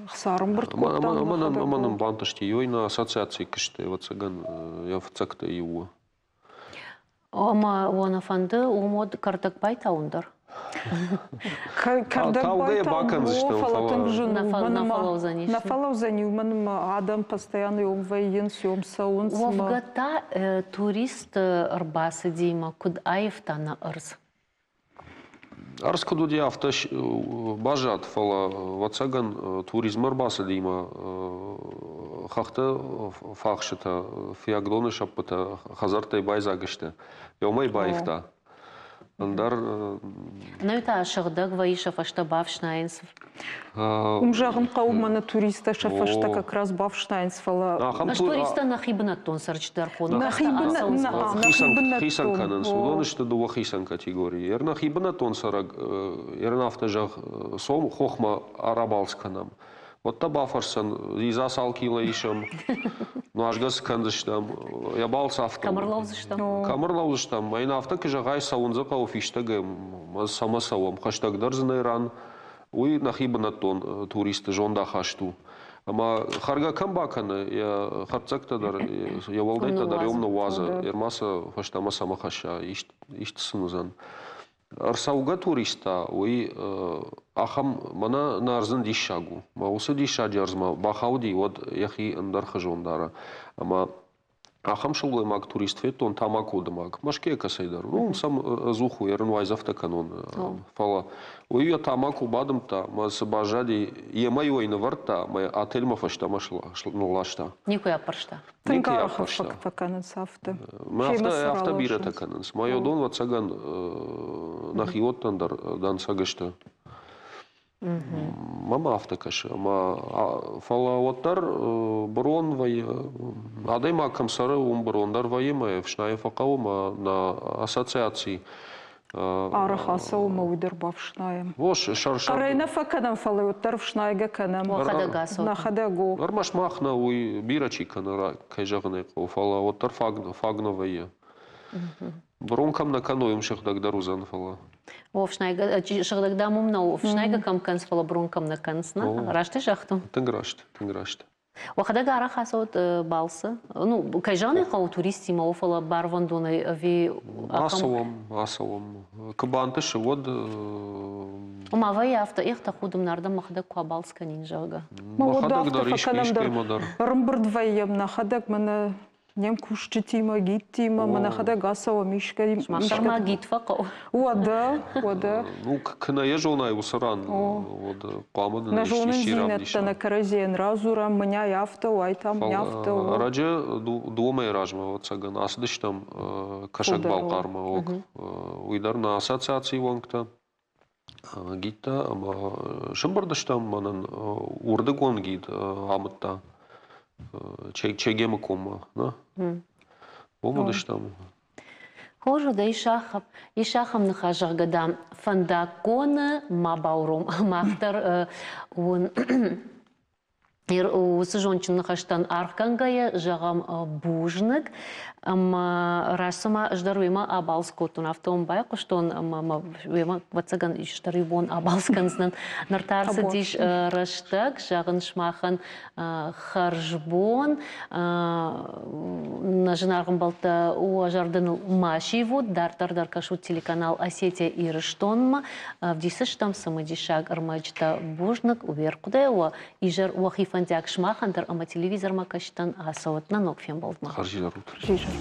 Хца ӕрӕмбырд кодтам. Ӕмӕ нын бантысти. Ёй нӕ ассоциацийы куысты, ӕвӕццӕгӕн, йӕ фыццӕгтӕй иу у. Ӕмӕ уӕ нӕ фӕнды, уым уӕд кӕрдӕг байтауын дӕр? Кӕрдӕг байтауын, фӕлӕ тынг зын у. Нӕ фӕлӕудзӕнис. Нӕ фӕлӕудзӕни, уымӕн ӕмӕ адӕм постоянно уым вӕййынц, уым цӕуынц. Уӕвгӕ та туристты ӕрбацыдимӕ куыд аивта нӕ ӕрдз? Ӕрдз куыд уыди, афтӕ баззад, фӕлӕ, ӕвӕццӕгӕн, туризмы ӕрбацыдимӕ хӕхты фӕхсытӕ, Фиагдоны сӕппытӕ хӕдзӕрттӕй байдзаг сты. Уымӕй баивта. Ӕндӕр. Нӕ та сыгъдӕг вӕййы, сӕ фӕстӕ бафснайынц. Уым зӕгъын хъӕуы, мӕнӕ туристтӕ сӕ фӕстӕ как раз бафснайынц, фӕлӕ Ӕз туристтӕ нӕхи бынӕттон цӕрджытӕ ӕрхонын. Нӕхи Хицӕн кӕнынц. Уыдон сты дыууӕ хицӕн категорийы. Ер нӕхи бынӕттон цӕрӕг, ер афтӕ зӕгъ, сом хохмӕ рабалц кӕнӕм. Уӕд та бафӕрсӕн, дзидза цал кило исӕм, нуазгӕ цы кӕндзыстӕм, йӕ балц афтӕ. Кӕм ӕрлӕудзыстӕм? Кӕм ӕрлӕудзыстӕм? Мӕ йын афтӕ куы зӕгъай, цӕуын дзы хъӕуы фистӕгӕй, цӕмӕ цӕуӕм, хӕстӕгдӕр дзы нӕй ран, уый нӕхи бынӕттон туристы зондахаст у. Ӕмӕ хӕргӕ кӕм бакӕны, йӕ хӕрддзӕгтӕ дӕр, йӕ уӕлдӕйттӕ дӕр йом ныууадзы, ӕрмӕ сӕ фӕстӕмӕ цӕмӕ хӕсса, исты сын уыдзӕн. Ӕрцӕугӕ турист та уый ахӕм, мӕнӕ нӕ ӕрдзын диссаг у. Мӕ уыцы диссаджы ӕрдзмӕ бахауди, уӕд йӕхи ӕндӕр хызон дары. Ӕмӕ ахӕм сылгоймаг турист федтон тамако дымӕг. Мӕскуыйӕ кӕцӕйдӕр. Ну, сӕм ӕдзух у, ерын уайдзӕфтӕ кӕнон. Фӕлӕ уый йӕ тамако бадымдта, мӕ цы баззади, йемӕ-иу ӕй нывӕрдта, мӕ отельмӕ фӕстӕмӕ нылласта. Никуы аппӕрста? Тынг арӕх фӕкӕнынц афтӕ. Афтӕ, афтӕ бирӕтӕ кӕнынц. Мӕ уыдон, ӕвӕццӕгӕн, нӕхиуӕттӕн дӕр дӕнцӕг сты. Мӕм афтӕ кӕсы. Ӕмӕ фӕлӕ уӕддӕр бырон вӕййы. Адӕймаг кӕм цӕры, уым бырон дӕр вӕййы, мӕ ӕфснайын фӕхъӕуы, мӕ нӕ ассоциаци Арӕх ацӕуы мӕ уый дӕр бафснайӕм. Хъӕрӕй нӕ фӕкӕнӕм, фӕлӕ уӕддӕр фснайгӕ кӕнӕм. Уӕхӕдӕг ацӕут. Нӕхӕдӕг у. Ӕрмӕст мах нӕ, уый бирӕ чи кӕны, кӕй зӕгъын ӕй хъӕуы, фӕлӕ уӕддӕр фаг нӕ вӕййы. Бырон кӕм нӕ кӕной, уым сыгъдӕгдӕр уыдзӕн, фӕлӕ. О, фснайгӕ, сыгъдӕг дам уым нӕу, фснайгӕ кӕм кӕнынц, фӕлӕ бырон кӕм нӕ кӕнынц, нӕ? Раст загътон? Тынг раст, тынг раст. Уӕхӕдӕг арӕх ацӕут балцы? Ну, кӕй зӕгъын ӕй хъӕуы, туристимӕ у, фӕлӕ барвӕндонӕй ӕви Ацӕуӕм, ацӕуӕм. Куы бантысы, уӕд Ома вӕййы афтӕ, эх, тӕхудым, нардӕм мӕхӕдӕг куы абалц кӕнин, зӕгъгӕ. Мӕхӕдӕг дӕр искӕимӕ дӕр. Ӕрӕмбырд вӕййӕм нӕхӕдӕг мӕнӕ не мкусджытимӕ, гидтимӕ, мӕ нӕхӕдӕг ацӕуӕм искӕй. Сымах гид фӕхъӕуы. Уӕдӕ, уӕдӕ. Ну, куы нӕ йӕ зонай уыцы ран, уӕд хъуамӕ дын Нӕ зонындзинӕдтӕ нӕ кӕрӕдзийӕн радзурӕм, мӕнӕй афтӕ у, ай та мӕнӕ афтӕ у. Ӕрӕджы дыууӕ размӕ, ӕвӕццӕгӕн, ацыдыстӕм Кӕсӕг-Балхъармӕ. Уый дӕр нӕ ассоциацийы уӕнгтӕ. Гидтӕ ӕмӕ сӕмбырд стӕм, мӕнӕн уырдыгон гид амыдта Чегемы коммӕ, нӕ? Уым уыдыстӕм. Хорз уыд, ис ахӕм ныхас, зӕгъгӕ, дам, фӕндаггоны ма бауром. Мах дӕр уын Уыцы зондджын ныхӕстӕн аргъгӕнгӕйӕ, зӕгъӕм, бузныг. Ӕмӕ раст цыма ӕз дӕр уемӕ абалц кодтон, афтӕ уӕм байхъуыстон ӕмӕ мӕ уемӕ, ӕвӕццӕгӕн, ис дӕр иу бон абалц кӕндзынӕн. Ныр та ӕрцыдис рӕстӕг, зӕгъын сымахӕн хӕрзбон. Нӕ зынаргъ ӕмбӕлттӕ, уӕ зӕрдӕ ныл ма сивут, дарддӕр дӕр кӕсут телеканал Осетия Ирыстонмӕ. Ӕвдисдзыстӕм цымыдисаг ӕрмӕджытӕ. Бузныг уе рхъуыдыйӕ уӕ изӕр уӕхи фӕндиаг сымахӕн дӕр ӕмӕ телевизормӕ кӕсджытӕн ацӕуӕд нӕ ног фембӕлдмӕ. Хӕрзизӕр ут. Хӕрзизӕр.